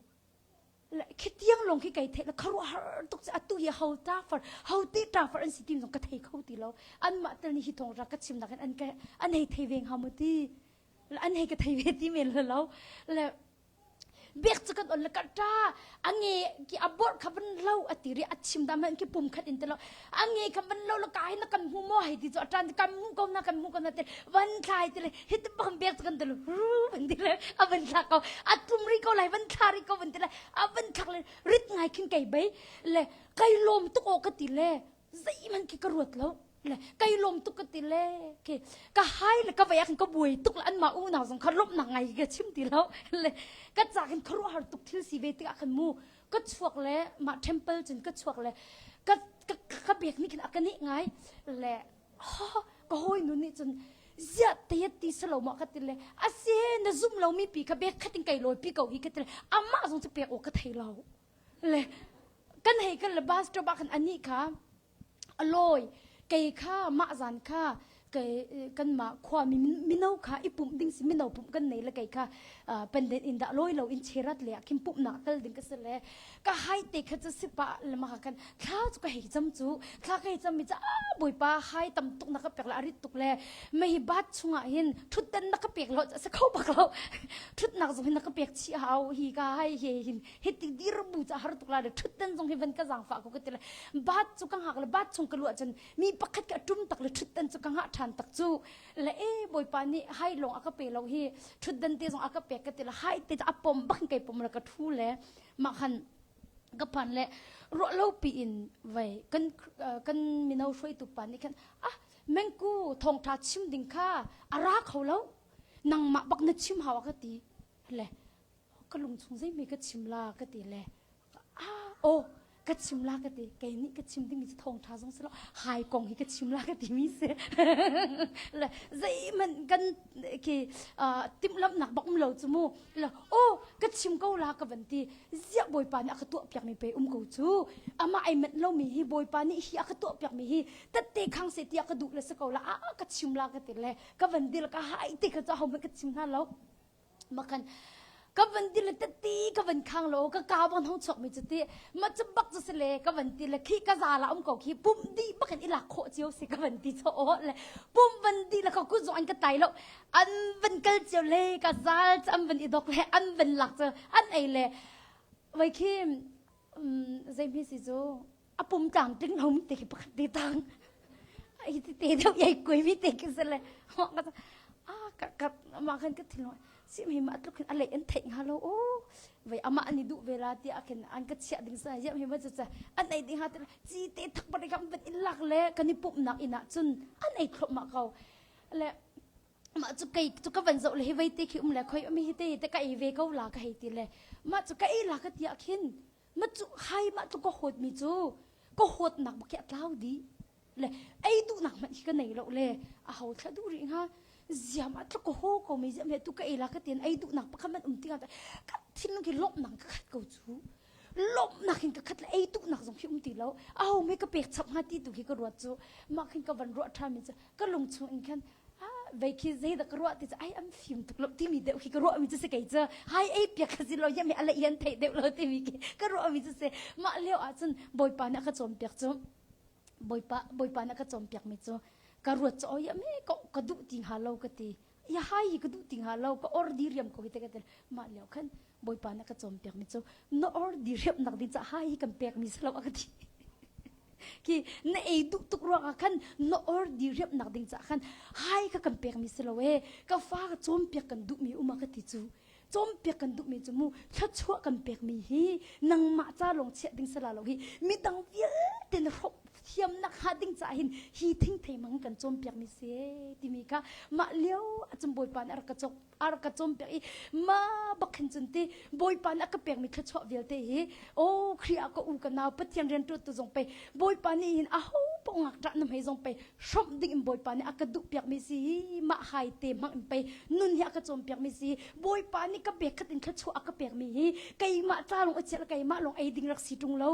Le khi tiang lawng khi kai theih le khuaruahhar tuk cu atu hi ho ta far ho ti ta far an si ti zong ka thei kho ti lo. Anmah tel nih hi thong ra ka chim nak in an ka an hei thei ve hnga mu ti. Le an hei ka thei ve ti men le lo. Le bek cu kan on le ka ta a nge ki a bor kha van lo a ti ri a chim da man ki pum khat in te lo a nge kha van lo la kai na kan hmu mo hei ti chu a tan kan mu ko na kan mu ko na te van thlai ti le hit bang bek cu kan te lo ru van ti le a van thla ko a tum ri ko lai van thla ri ko van ti le a van thlak le rit ngai khin kai bei le kai lom tuk o ka ti le zeihmanh khi ka ruat lo le kai lawm tuk ka ti le ke ka hai le ka vai ah khin ka buai tuk le anmah unau zong kha lawmhnak ngai ka chim ti lo le ka ca khin khuaruahhar tuk thil si ve tikah khan mu ka chuak le mah temple cun ka chuak le ka ka ka bek nih khin a ka nih ngai le ka hawi nu nih cun ziah te ti salo ma ka ti le ase na zum lo mi pi kha bek khatin kai lawi pi ko hi ka ti le amah zong cu pek awk ka thei lo le kan hei kan le bus stop ah khan anih kha a lawi kei kha mah zan kha kei kanmah khuami mino kha i pumh ding si mino pumh kan nei le kei kha penden in dah lawi lo in cherat le ah khin pumhnak kal ding ka si le ka hai te kha cu sipa le ma kan thla cu ka hei cam cu thla ka hei cam mi cu a bawipa hai tam tuk na ka pek le a rit tuk le mei bat chungah hin thutden na ka pek lo se kho bak lo thutnak zong hin na ka pek chih hau hi ka hai he hin hiti dir bu ca har tuk la le thutden zong hi van ka zangfah ko ka ti le bat cu ka ngak le bat chung ka luah cun mi pakhat ka tum tak le thutden cu ka ngah than tak cu le e bawipa nih hai long a ka pe lo hi thutden te zong a ka pek ka ti le hai te a pom bak kai pom le ka thu le ma khan ka phan le ruah lo pi in vai kan kan mino hruaitu pa nih khan ah mengku thongtha chim ding kha a ra kho lo nangmah bak na chim hawa ka ti le ka lung chung zeimi ka chim la ka ti le ah aw ka chim la ka ti kei nih ka chim dingmi cu thawngṭha zong si lo hai kong hi ka chim la ka timi si le zeihmanh kan khi timhlamhnak bak um lo cu mu le aw ka chim ko la ka van ti ziah bawipa nih a ka tuah piakmi pe um ko cu amah ai manh lomi hi bawipa nih hi a ka tuah piakmi hi tette khang se tiah ka duh le si ko la a ka chim la ka ti le ka van dil ka hai te kha cu ahohmanh ka chim hna lo Makan ka van ti le tati ka van khang lo ka ka bang hong chok mi chu ti ma chu bak chu se le ka van ti le khi ka za la um ko khi pum di bak in ilak khawh cio si ka van ti cho o le pum van di le ka ku zong an ka tai lo an van kal cio le ka zal chu an van i dok le an van lak chu an ei le vai khi zei mi si cu a pum tlamtling lo mi te khi pakhat te tang hi te te deuh yai kuai mi te khi se le ah ka ka ma khan ka thin si mi ma tluk khin a lei an theih hnga lo o vai ama ani duh ve la ti a khin an ka chiah ding sa yam hi ma chu cha an ei ding ha te chi te thak pa kam ban in lak le kan i pum nak ina chun an ei thlop ma ko le ma chu kai chu ka van zo le hi vai te khi um le khoi mi hi te te ka ei ve ko la ka hei ti le ma chu ka ei la ka tia khin Ma cu hai mah cu ka hawtmi cu ka hawtnak bak hi a tlau dih. Le ei duhnak hmanh hi ka nei lo le a ho thla duh rih hnga. Ziam ah tluk ka haw ko mi ziam he tu ka ei la ka tin ei duhnak pakhat hmanh um ti hnga ka thinlung khi lawmhnak ka khat ko cu. Lawmhnak in ka khat le ei duhnak zong khi um ti lo. A ho me ka pek chap hnga ti tu khi ka ruat cu. Mah khin ka van ruah ṭhan mi cu ka lung chung in khan vei khi zeidah ka ruah ti cu ai am fim tuk lo timi deuh khi ka ruahmi cu si kei cu hai ei piak kha si lo yam a lei an theih deuh lo timi khi ka ruahmi cu si mah lio ah cun bawipa nih a ka cawnpiak cu bawipa bawipa nih a ka cawnpiak mi cu ka ruat cu oi me ka ka duh ti hnga lo ka ti ya hai hi ka duh ti hnga lo ka or di riam ko hi te ka ti mah lio khan bawipa nih a ka cawnpiak mi cu na or di riam nak ding ca hai hi kan pek mi si lo a ka ti Khi na ei duh tuk ruangah khan na or diriamh nak ding caah khan hai kha kan pekmi si lo ee ka fa ka cawnpiak kan duhmi um a ka ti cu cawnpiak kan duhmi cu mu thluachuah kan pekmi hi nangmah ca lawng chiah ding sala lo hi midang vialte na hrawk thiamnak hnga ding caah hin hi thingthei mang kan cawnpiakmi si timi kha mah lio ahcun Bawipa nih a rak ka cawk a rak ka cawnpiak i ma bak khin cun ti Bawipa nih a ka pekmi thluachuah vialte hi aw Khrih ah ka u ka nau Pathian rianṭuantu zong pei Bawipa nih hin aho paoh. poh ngakṭah na hmei zong pei hrawmh ding in Bawipa nih a ka duh piakmi si hi mah hai te hmang in pei nun hi a ka cawnpiak mi si Bawipa nih ka pek khat in thluachuah a ka pek mi hi keimah ca lawng a chiah keimah lawng ei ding rak si ṭung lo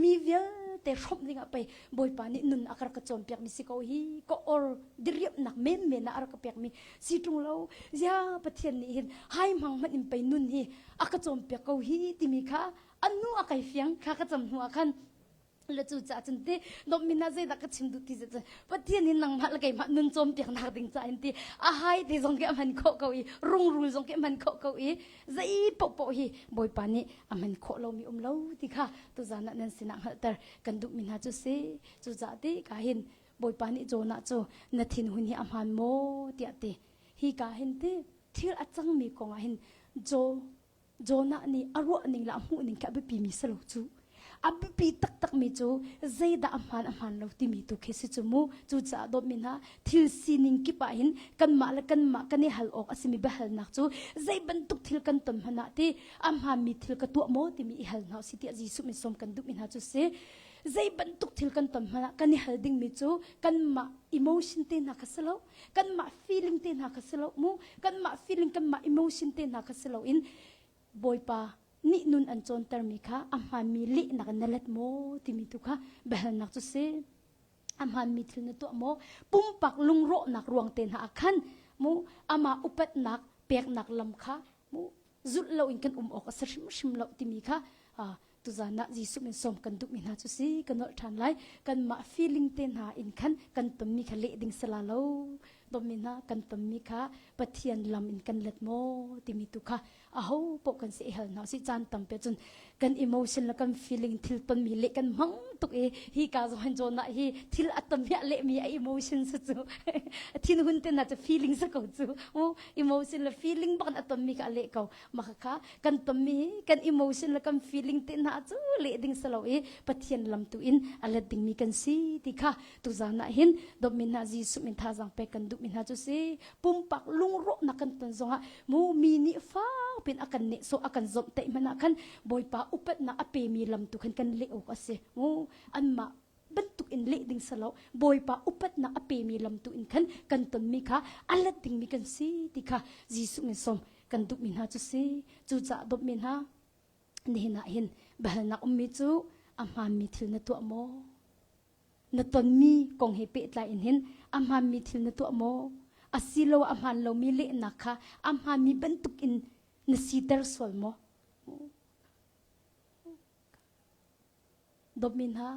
mi vialte hrawmh ding ah pei Bawipa nih nun a ka rak ka cawnpiak mi si ko hi ka or diriamnak menmen ah a rak ka pek mi si ṭung lo zia Pathian nih hin hai hmang hmanh in pei nun hi a ka cawnpiak ko hi timi kha anu a kai fiang kha ka cam hnu ah khan le cu ca cun ti dawtmi hna zeidah ka chim duh ti cu Pathian in nangmah le keimah nun cawnpiaknak ding ca in ti a hai te zong khi a hman khawh ko i rungrul zong khi a hman khawh ko i zei paohpaoh hi Bawipa nih a hman khawh lomi um lo ti kha tuzan ah nan sinah hngalhter kan duhmi hna cu si cucaah ti ka hin Bawipa nih Jonah cu na thinhun hi a hmaan maw tiah ti hi ka hin ti thil a cangmi kong ah hin Jo Jonah nih a ruah ning le a hmuh ning khi a biapi mi si lo cu. A biapi taktakmi cu zeidah a hmaan a hmaan lo timi tu khi si cu mu. Cucaah dawtmi hna thil sining kip ah hin kanmah le kanmah kan i hal awk a simi biahalnak cu zei bantuk thil kan ton hmanh ah ti a hmaanmi thil ka tuah maw timi i hal hna usih tiah Jesuh min sawm kan duhmi hna cu si. Zei bantuk thil kan ton hmanh ah kan i hal dingmi cu kanmah emotion te hna kha si lo. Kanmah feeling te hna kha si lo mu kanmah feeling kanmah emotion te hna kha si loin Bawipa nih nun an cawntermi kha a hmaanmi lehnak in na let maw timi tu kha biahalnak cu si a hmaanmi thil na tuah maw pumpak lungrawhnak ruang te hna ah khan mu amah upatnak peknak lam kha mu zulh loin kan um awk a si hrimhrim lo timi kha tuzan ah Jesuh min sawm kan duhmi hna cu si ka nolh ṭhan lai kanmah feeling te hna in khan kan tonmi kha leh ding sala lo tonmi hna kan tonmi kha Pathian lam in kan let maw timi tu kha aho poh kan si i hal hna si caan tampi cun kan emotion le kan feeling thil tonmi leh kan hmang tuk i hi ka zong han zawn ah hi thil a tam hi a lehmi a emotion si cu thinhun te na cu feeling si ko cu emotion le feeling bak in a tonmi kha a leh ko mah kha kan tonmi kan emotion le kan feeling te hna cu leh ding si lo i Pathian lam tu in a let dingmi kan si ti kha tuzan ah hin dawtmi hna Jesuh min thazaang pek kan duhmi hna cu si pumpak lungrawhnak kan ton zongah mu mi nih fak pin a kan nehsawh a kan zomhtaih hmanh ah khan Bawipa upatnak a pemi lam tu khan kan leh awk a si mu anmah bantuk in leh ding si lo Bawipa upatnak a pemi lam tu in khan kan tonmi kha a let dingmi kan si ti kha Jesuh min sawm kan duhmi hna cu si cucaah dawtmi hna nihin ah hin biahalnak ummi cu a hmaanmi thil na tuah maw na tonmi kong he pehtlai in hin a hmaanmi thil na tuah maw asiloah a hmaan lomi lehnak kha a hmaanmi bantuk in na siter sual maw Dawtmi hna,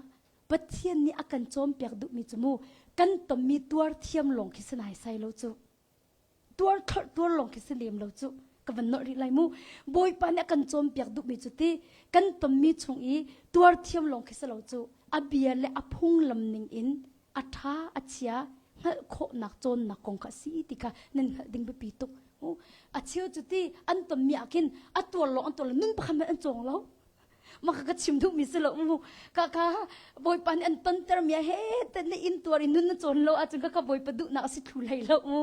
Pathian nih a kan cawnpiak duhmi cu mu kan tonmi tuar thiam lawng khi si naisai lo cu. Tuar thlorh tuar lawng khi si lem lo cu. Ka van nolh rih lai mu. Bawipa nih a kan cawnpiak duhmi cu ti kan tonmi chung i tuar thiam lawng khi si lo cu. A bia le a phunglam ning in a ṭha a chia hngalh khawhnak cawnnak kong kha a si ti kha nan hngalh ding biapi tuk. A cheu cu ti an tonmi ah khin a tuar lawng an tuar lo nun pakhat hmanh an cawng lo. Maka ka chim duhmi si lo mu ka ka bawipa nih an tonter mi he te na in tuar in nun na cawn lo ahcun ka ka bawipa duhnak a si thlu hlei lo mu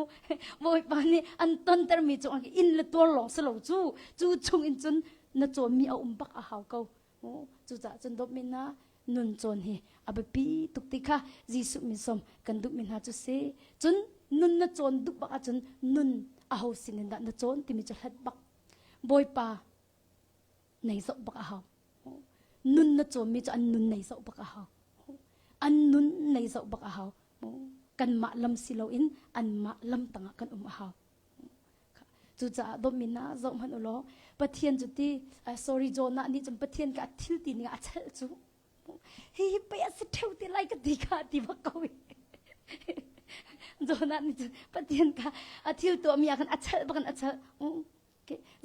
bawipa nih an tonter mi cung in le tuar lawng si lo cu cu chung in cun na cawnmi a um bak a hau ko cucaah cun dawtmi na nun cawn hi a biapi tuk ti kha Jesuh min som kan duhmi hna cu si cun nun na cawn duh bak ahcun nun aho sin in dah na cawn timi cu hlat bak bawipa nei zoh bak a hau nun na cawnmi cu an nun nei zoh bak a hau an nun nei zoh bak a hau kanmah lam si loin anmah lam tangah kan um a hau cucaah dawtmi na zoh hmanh u law Pathian cu ti sorry Jonah nih cun Pathian ka thil ti ning a chelh cu hi hi pei a si ṭheu te lai ka ti kha ti bak ko Jonah nih cun Pathian ka a thil tuahmi ah khan a chelh bak in a chelh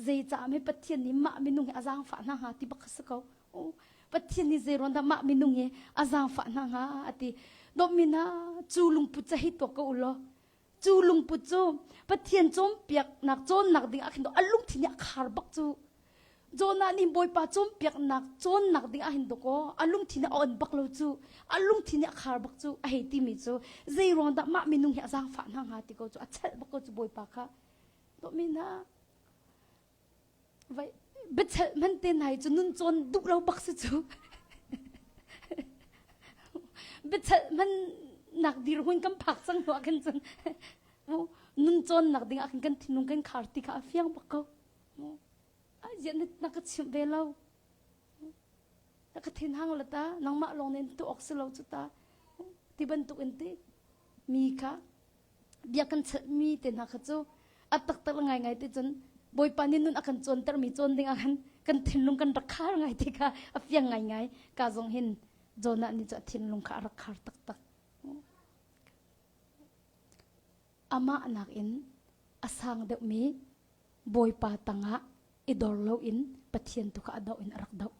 Zeicah mei Pathian nih mah minung hi a zaangfah hna hnga ti bak kha si ko. Pathian nih zei ruang dah mah minung hi a zaangfah hna hnga a ti. Dawtmi hna cu lungput ca hi tuak ko u law cu lungput cu Pathian cawnpiaknak cawnnak ding ah khin a lungthin nih a khar bak cu. Jonah nih Bawipa cawnpiaknak cawnnak ding ah hin dawkaw a lungthin nih a on bak lo cu a lungthin nih a khar bak cu a hei timi cu zei ruang dah mah minung hi a zaangfah hna hnga ti ko cu a chelh bak ko cu Bawipa kha Dawtmi hna vai biachelh hman te hna hi cu nun cawn duh lo bak si cu. Biachalh hman nak dirhmun kan phak cang hnu ah khin cun nun cawnnak ding ah khin kan thinlung kan khar ti kha a fiang bak ko. Ziah na ka chimh ve lo. Na ka thinhang la ta nangmah lawng nih tu awk si lo cu ta ti bantuk in ti mi kha bia kan chalhmi te hna kha cu a taktak le ngaingai te cun Bawipa nih nun a kan cawntermi cawn ding ah khan kan thinlung kan rak khar ngai ti kha a fiang ngaingai ka zong hin Jonah nih cu a thinlung kha a rak khar taktak. Amah nakin a sang deuhmi Bawipa tangah i dor loin Pathian tu kha a doh in a rak doh.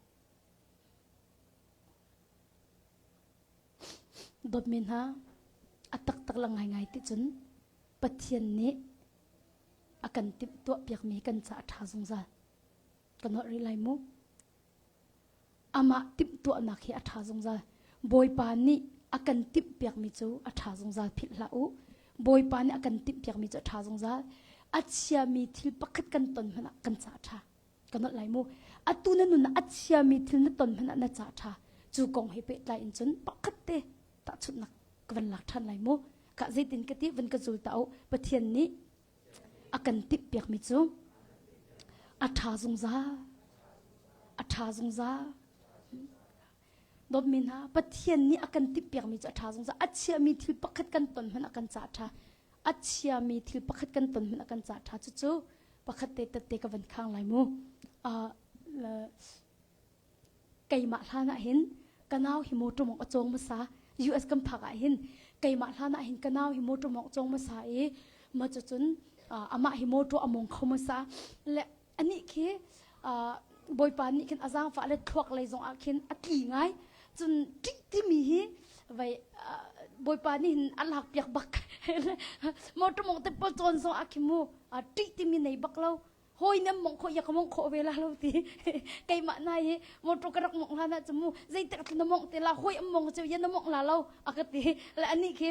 Dawtmi hna, a taktak le ngaingai ti cun Pathian nih a kan timhtuah piakmi kan ca a ṭha zungzal. Ka nolh rih lai mu. Amah timhtuahnak hi a ṭha zungzal. Bawipa nih a kan timhpiakmi cu a ṭha zungzal philh hlah u. Bawipa nih a kan timhpiakmi cu a ṭha zungzal. A chiami thil pakhat kan ton hmanh ah kan ca a ṭha. Ka nolh lai mu. Atu na nun ah a chiami thil na ton hmanh ah na ca a ṭha. Cu kong he pehtlai in cun pakhat te tahchunhnak ka van lak ṭhan lai mu. Ka zeitin ka ti van ka zul ta u. Pathian nih a kan timhpiakmi cu a ṭha zungzal. A ṭha zungzal. Dawtmi hna, Pathian nih a kan timhpiakmi cu a ṭha zungzal. A chiami thil pakhat kan ton hmanh a kan ca ṭha. A chiami thil pakhat kan ton hmanh a kan ca ṭha. Cucu pakhat te tette ka van khang lai mu. Uh, keimah hlan ah hin ka nau hi motor mawng a cawng hmasa US kan phak ah hin keimah hlan ah hin ka nau hi motor mawng cawng hmasa i ma cucun amah hi motor a mong kho hmasa le anih khi bawipa nih khin a zaangfah le thluak lei zong ah khin a tli ngai cun ṭih timi hi vai bawipa nih hin a lak piak bak motor mong te pawl cawn zong ah khin mu ṭih timi nei bak lo hawi nem mong kho ya ka mong kho ve la lo ti keimah na hi motor ka rak mong hlan ah cu mu zeitik na mong te la hawi am mong cu ya na mong la lo a ka ti le ani khi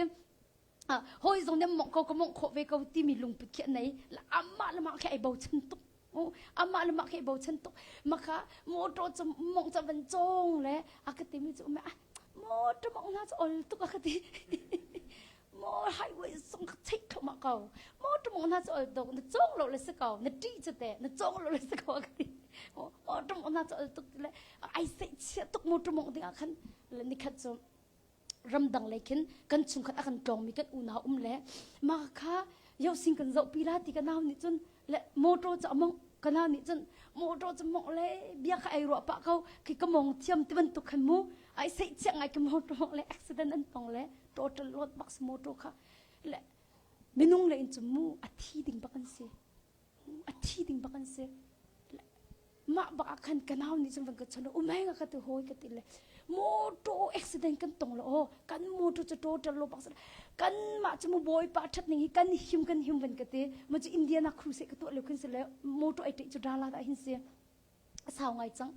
hawi zong nem mong ko ka mong kho ve ko timi lungput khi nei la amah le mah khi ai bochan tuk amah le mah khi ai bochan tuk maka motor cu mong ca van cong le a ka timi cu motor mong na cu ol tuk a ka ti Maw highway zong ka cheih thluahmah ko. Motor mong na cu ol tuk, na cawng lo le si ko, na ṭih cu te, na cawng lo le si ko ka ti. Motor mong na cu ol tuk le ai seih chia tuk motor mong ding ah khan le nikhat cu ramdang lei khin kan chungkhat a kan tlawngmi kan unau um le mah kha yosing kan zohpi la ti ka nau nih cun le motor cu among ka nau nih cun motor cu mong le bia kha ai ruah pah ko khi ka mong thiam ti bantuk khan mu ai seih chia ngai ka motor mong le accident an tong le total load bak si motor kha le minung le in cu mu a thi ding bak an si a thi ding bak an si mah bak ah khan kanau nih cun van ka chon umeng ka ti hoi ka ti le motor accident kan tong lo oh kan motor cu total lo bak kan mah cu mu bawi pa that ning hi kan him kan him van ka ti ma cu Indiana cruise ka tuah le khin si le motor ai te cu dala da hin si a sau ngai cang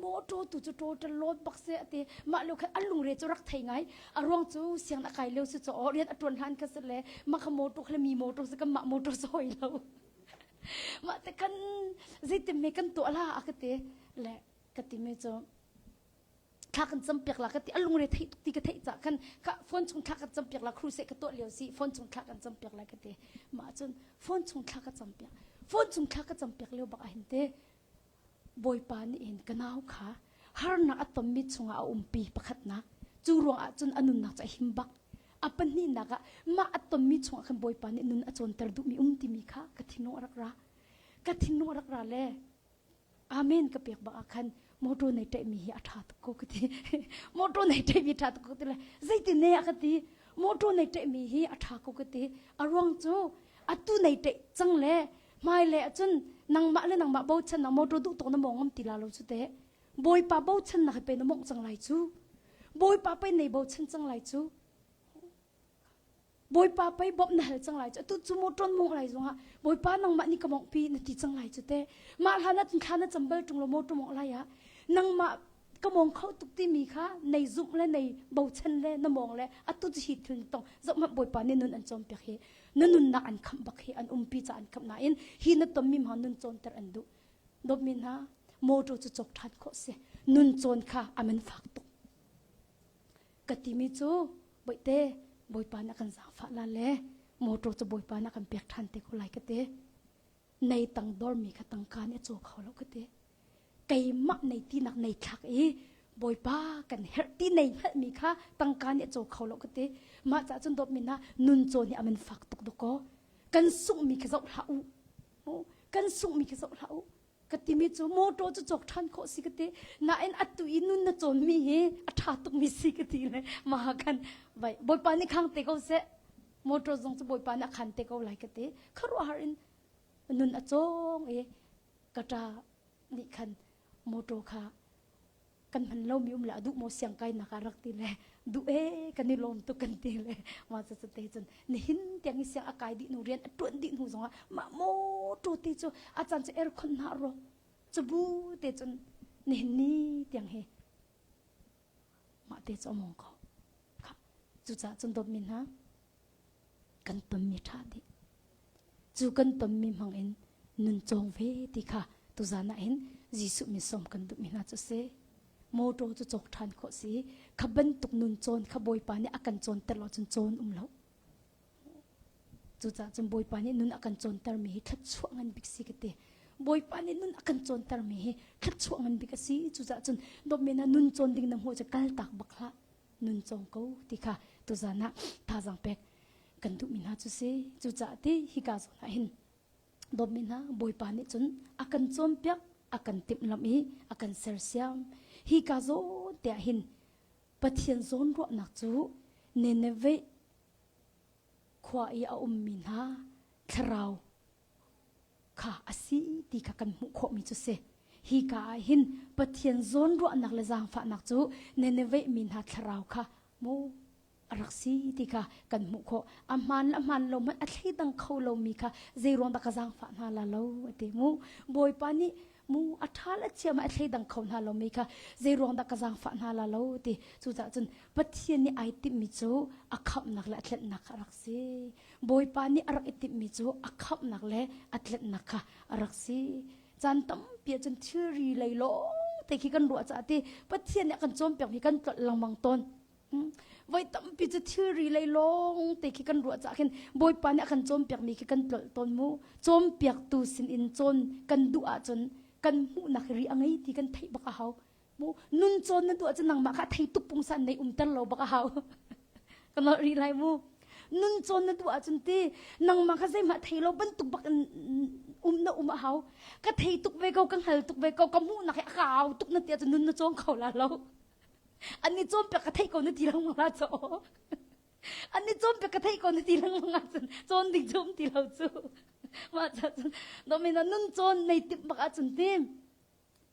motor tu cu total load bak se ati mah lo khan an lungre cu rak thei ngai a ruang cu siang a kai lio si cho rian a tuan hlan kha si le mah kha motor kha mi motor si kan mah motor si hoi lo mah te kan zeitin me kan tuah la a ka ti le ka ti mi cu thla kan cam piak la ka ti a lungre theih tuk ti ka theih ca khan ka phone chung thla kan cam piak la crusade ka tuah lio si phone chung thla kan cam piak la ka ti mah cun phone chung thla ka cam piak phone chung thla ka cam piak lio bak ah hin te bawipa nih hin ka nau kha harnak a tonmi chungah a umpi pakhatnak cu ruangah cun a nunnak cu a him bak a pahnihnak ah mah a tonmi chungah khan bawipa nih nun a cawnter duhmi um timi kha ka thinlung a rak ra ka thinlung a rak ra le Amen ka pek bak ah khan motor nei ṭaihmi hi a ṭha tuk ko ka ti. motor nei ṭaihmi ṭha tuk ko ti le zeitin ne a ka ti. Motor nei ṭaihmi hi a ṭha ko ka ti. A ruang cu atu nei ṭaih cang le hmai le ahcun nangmah le nangmah bochan nak motor duh tuk na mawng ngam ti la lo cu teh. Bawipa bochan nak hi pe na mawngh cang lai cu. Bawipa pei nei bochan cang lai cu. Bawipa pei bawmh na hal cang lai cu atu cu maw ṭon mawngh lai zongah Bawipa nangmah nih ka mawnghpi na ti cang lai cu te mah hlan ah cun thla na cam bal ṭung lo maw mawngh lai ah nangmah ka mawng kho tuk timi kha nei zumh le nei bochan le na mawng le atu cu hi thil tong zohhmanh Bawipa nih nun an cawnpiak hi na nunnak an khamh bak hi an umpi ca an khamh nain hi na tonmi hma nun cawnter an duh dawtmi hna motor cu cawk ṭhan khawh si nun cawn kha a man fak tuk. Ka timi cu boihte Bawipa nih a kan zaangfah la le motor cu Bawipa nih a kan pek ṭhan te ko lai ka ti. Nei tang dormi kha tangka nih a caw kho lo ka ti. Keimah nei tinak nei thlak i Bawipa kan herh ti nei hngalhmi kha tangka nih a caw kho lo ka ti. Mah caah cun dawtmi hna nun cawn hi a man fak tuk dawkaw. Kan sunghmi kha zoh hlah u. Kan sunghmi kha zoh hlah u. Ka timi cu motor cu cawk ṭhan khawh si ka ti. Nain atu i nun na cawnmi hi a ṭha tukmi si ka ti le mah khan vai Bawipa nih khang te ko seh. Motor zong cu Bawipa nih a khan te ko lai ka ti. Khuaruahhar in nun a cawng i ka ṭa nih khan motor kha kan hman lomi um le a duh maw siang kainak ah rak ti le duh e kan i lawm tuk kan ti le mah cu te cun nihin tiang i siang a kai dih hnu rian a ṭuan dih hnu zongah mah motor te cu a caan cu aircon hna rawk cubu te cun nihin ni tiang hi mah te cu a mong ko cucaah cun dawtmi hna kan tonmi ṭha dih cu kan tonmi hmang in nun cawng ve ti kha tuzan ah hin Jesuh min sawm kan duhmi hna cu si motor cu cawk ṭhan khawh si kha bantuk nun cawn kha Bawipa nih a kan cawnter lo cun cawn um lo cucaah cun Bawipa nih nun a kan cawntermi hi thluachuah ngan bik si ka ti Bawipa nih nun a kan cawntermi hi thluachuah ngan bik a si cucaah cun dawtmi na nun cawn ding na hmuh cu kal tak bak hlah nun cawng ko ti kha tuzan ah thazaang pek kan duhmi hna cu si cucaah ti hika zawn ah hin dawtmi hna Bawipa nih cun a kan cawnpiak a kan timhlamh i a kan sersiam hika zawn te ah hin Pathian zawnruahnak cu Nineveh khua i a ummi hna thlarau kha a si ti kha kan hmuh khawhmi cu si. Hi ka ah hin Pathian zawnruahnak le zaangfahnak cu Nineveh mi hna thlarau kha mu a rak si ti kha kan hmuh khawh. A hmaan le a hmaan lo hmanh a thleidang kho lomi kha zei ruang dah ka zaangfah hna la lo a ti mu. Bawipa nih mu a ṭha le chia ma a thleidang kho hna lomi kha zei ruang dah ka zaangfah hna la lo ti. Cucaah cun Pathian nih ai timhmi cu a khamhnak le a tlenhnak kha a rak si. Bawipa nih a rak i timhmi cu a khamhnak le a tlenhnak kha a rak si. Caan tampi ahcun thilri lei lawng te khi kan ruah caah ti Pathian nih a kan cawnpiakmi kan tlolh lengmang tawn. Hmm. Voi tampi cu thilri lei lawng te khi kan ruah caah khin Bawipa nih a kan cawnpiakmi khi kan tlolh tawn mu. Cawnpiaktu sin in cawn kan duh ahcun kan hmuhnak ri a ngei ti kan theih bak a hau. Mu nun cawn na duh ahcun nangmah kha thei tuk pungsan nei umter lo bak a hau. Ka nolh rih lai mu. Nun cawn na duh ahcun ti nangmah kha zeihmah thei lo bantuk bak in um na um a hau. Ka thei tuk ve ko, ka hngal tuk ve ko, ka hmuhnak hi a ka au tuk na ti ahcun nun na cawng kho la lo. An ni cawnpiak ka theih ko na ti lengmang la caw. An ni cawnpiak ka theih ko na ti lengmang ahcun cawn ding cu um ti lo cu. Mah cun domina nun cawn nei timh bak ahcun ti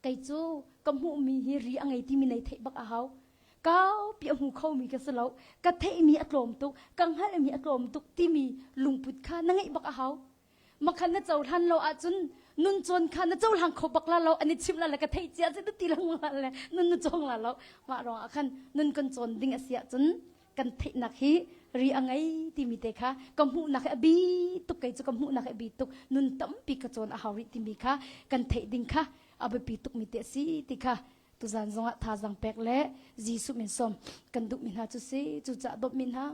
kei cu ka hmuhmi hi ri a ngei timi nei theih bak a hau kaupi a hmu khomi ka si lo ka theihmi a tlawm tuk ka hngalhmi a tlawm tuk timi lungput kha na ngeih bak a hau makhan na cohlan lo ahcun nun cawn kha na cohlang kho bak la lo an i chimh la le ka theih cia si ti lengmang la le nun na cawng la lo mah ruang ah khan nun kan cawn ding a si ahcun kan theihnak hi ri a ngei timi te kha ka hmuhnak hi a bi tuk kei cu ka hmuhnak hi a bi tuk nun tampi ka cawn a hau rih timi kha kan theih ding kha a biapi tukmi te a si ti kha tuzan zongah thazaang pek le Jesuh min sawm kan duhmi hna cu si cucaah dawtmi hna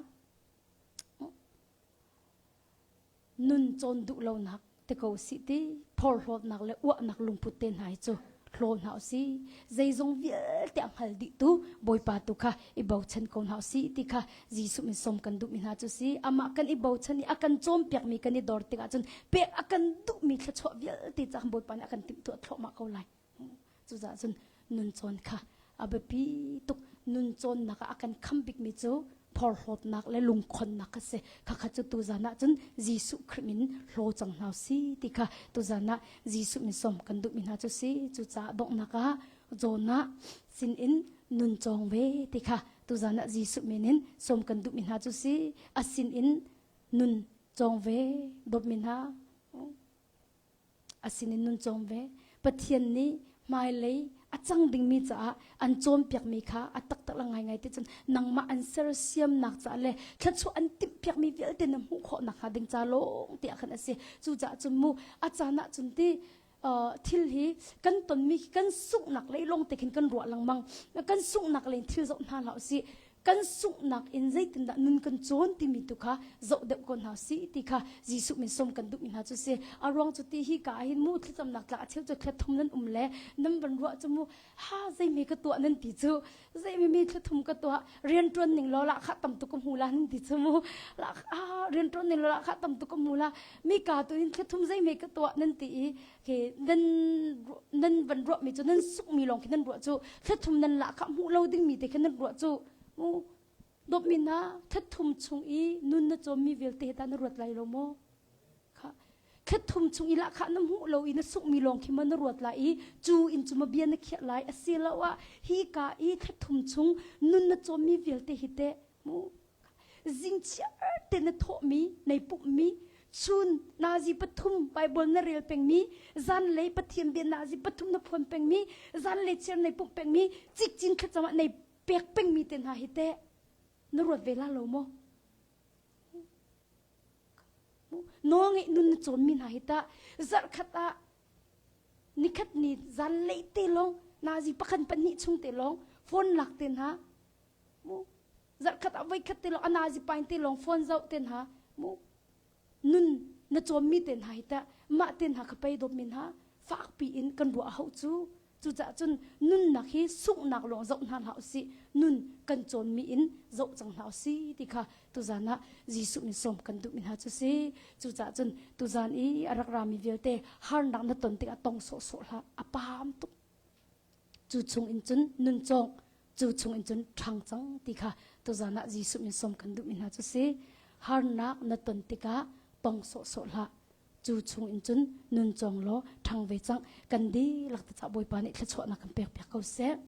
nun cawn duh lonak te ko sih ti phorhlawtnak le uahnak lungput te hna hi cu hlaw hna usih zeizong vialte a hngal dih tu Bawipa tu kha i bochan ko hna usih ti kha Jesuh min sawm kan duhmi hna cu si amah kan i bochan i a kan cawnpiakmi kan i dor tikah cun pek a kan duhmi thluachuah vialte ca Bawipa nih a kan timhtuah thluahmah ko lai Cucaah cun nun cawn kha a biapi tuk. Nun cawnnak ah a kan kham bikmi cu phorhlawtnak le lungkhonnak kha si. Khakha cu tuzan ah cun Jesuh Khrih min hlaw cang hna si ti kha tuzan ah Jesuh min sawm kan duhmi hna cu si. Cucaah donghnak ah Jonah sin in nun cawng ve ti kha tuzan ah Jesuh min in sawm kan duhmi hna cu si. A sin in nun cawng ve dawtmi hna. A sinin nun cawm ve. Pathian nih hmailei a cang dingmi caah an cawnpiakmi kha a taktak le ngaingai ti cun nangmah an sersiamnak caah le thluachuah an timhpiakmi vialte na hmuh khawh nakhnga ding ca lawng ti ah khan a si. Cucaah cun mu a caan ah cun ti thil hi kan tonmi kan sunghnak lei lawng te khin kan ruah lengmang. Kan sunghnak lei thil zoh hna hlah usih. Kan sunghnak in zeitindah nun kan cawn timi tu kha zoh deuh ko hna si ti kha Jesuh min som kan duhmi hna cu si. A ruang cu ti hi ka ah hin mu thlacamnak tlak a cheu cu thla thum nan um le nan van ruah cu mu ha zeimi ka tuah nan ti cu zeimi mi thla thum ka tuah rianṭuan ning law lah kha tam tuk ka hmu la nan ti cu mu lah ah rianṭuan ning law lah kha tam tuk ka hmu la mi ka tu in thla thum zeimi ka tuah nan ti i khi nan nan van ruah mi cu nan suk mi lawng khi nan ruah cu thla thum nan lah kha hmuh lo ding mi te khi nan ruah cu mu dawtmi hna thla thum chung i nun na cawm mi vialte ta na ruat lai lo maw kha thla thum chung i lahkhah na hmuh lo i na sunghmi lawng khi ma na ruat lai i cu in cu ma bia na khiah lai asiloah hi ka i thla thum chung nun na cawmmi vialte hi teh mu zing chiar te na thawhmi nei pumhmi chun nazi pathum bible na rel pengmi zanlei pathian bia nazi pathum na phuan pengmi zanlei chiar nei pumh pengmi cikcin thlacam ah nei pek pengmi te hna hi teh na ruat ve la lo maw Nawlngeih nun na cawnmi hna hi tah zarhkhat ah nikhat ni zanlei te lawng nazi pakhat pahnih chung te lawng phone lak te hna mu zarhkhat ah voikhat te lawng a nazi pain te lawng phone zoh te hna mu nun na cawnmi te hna hi tah mah te hna kha pei dawtmi hna fakpi in kan ruah a hauh cu Cucaah cun nunnak hi sunghnak lawng zoh hna hlah usih, nun kan cawnmi in zoh cang hna usih ti kha tuzan ah Jesuh min sawm kan duhmi hna cu si. Cucaah cun tuzan i a rak rami vialte harnak na ton tikah tong sawhsawh hlah, a paam tuk. Cu chung in cun nun cawng, cu chung in cun ṭhang cang ti kha tuzan ah Jesuh min sawm kan duhmi hna cu si. Harnak na ton tikah tong sawhsawh hlah, cu chung in cun nun cawng law ṭhang ve cang kan dihlak te cah Bawipa nih thluachuahnak kan pek piak ko seh.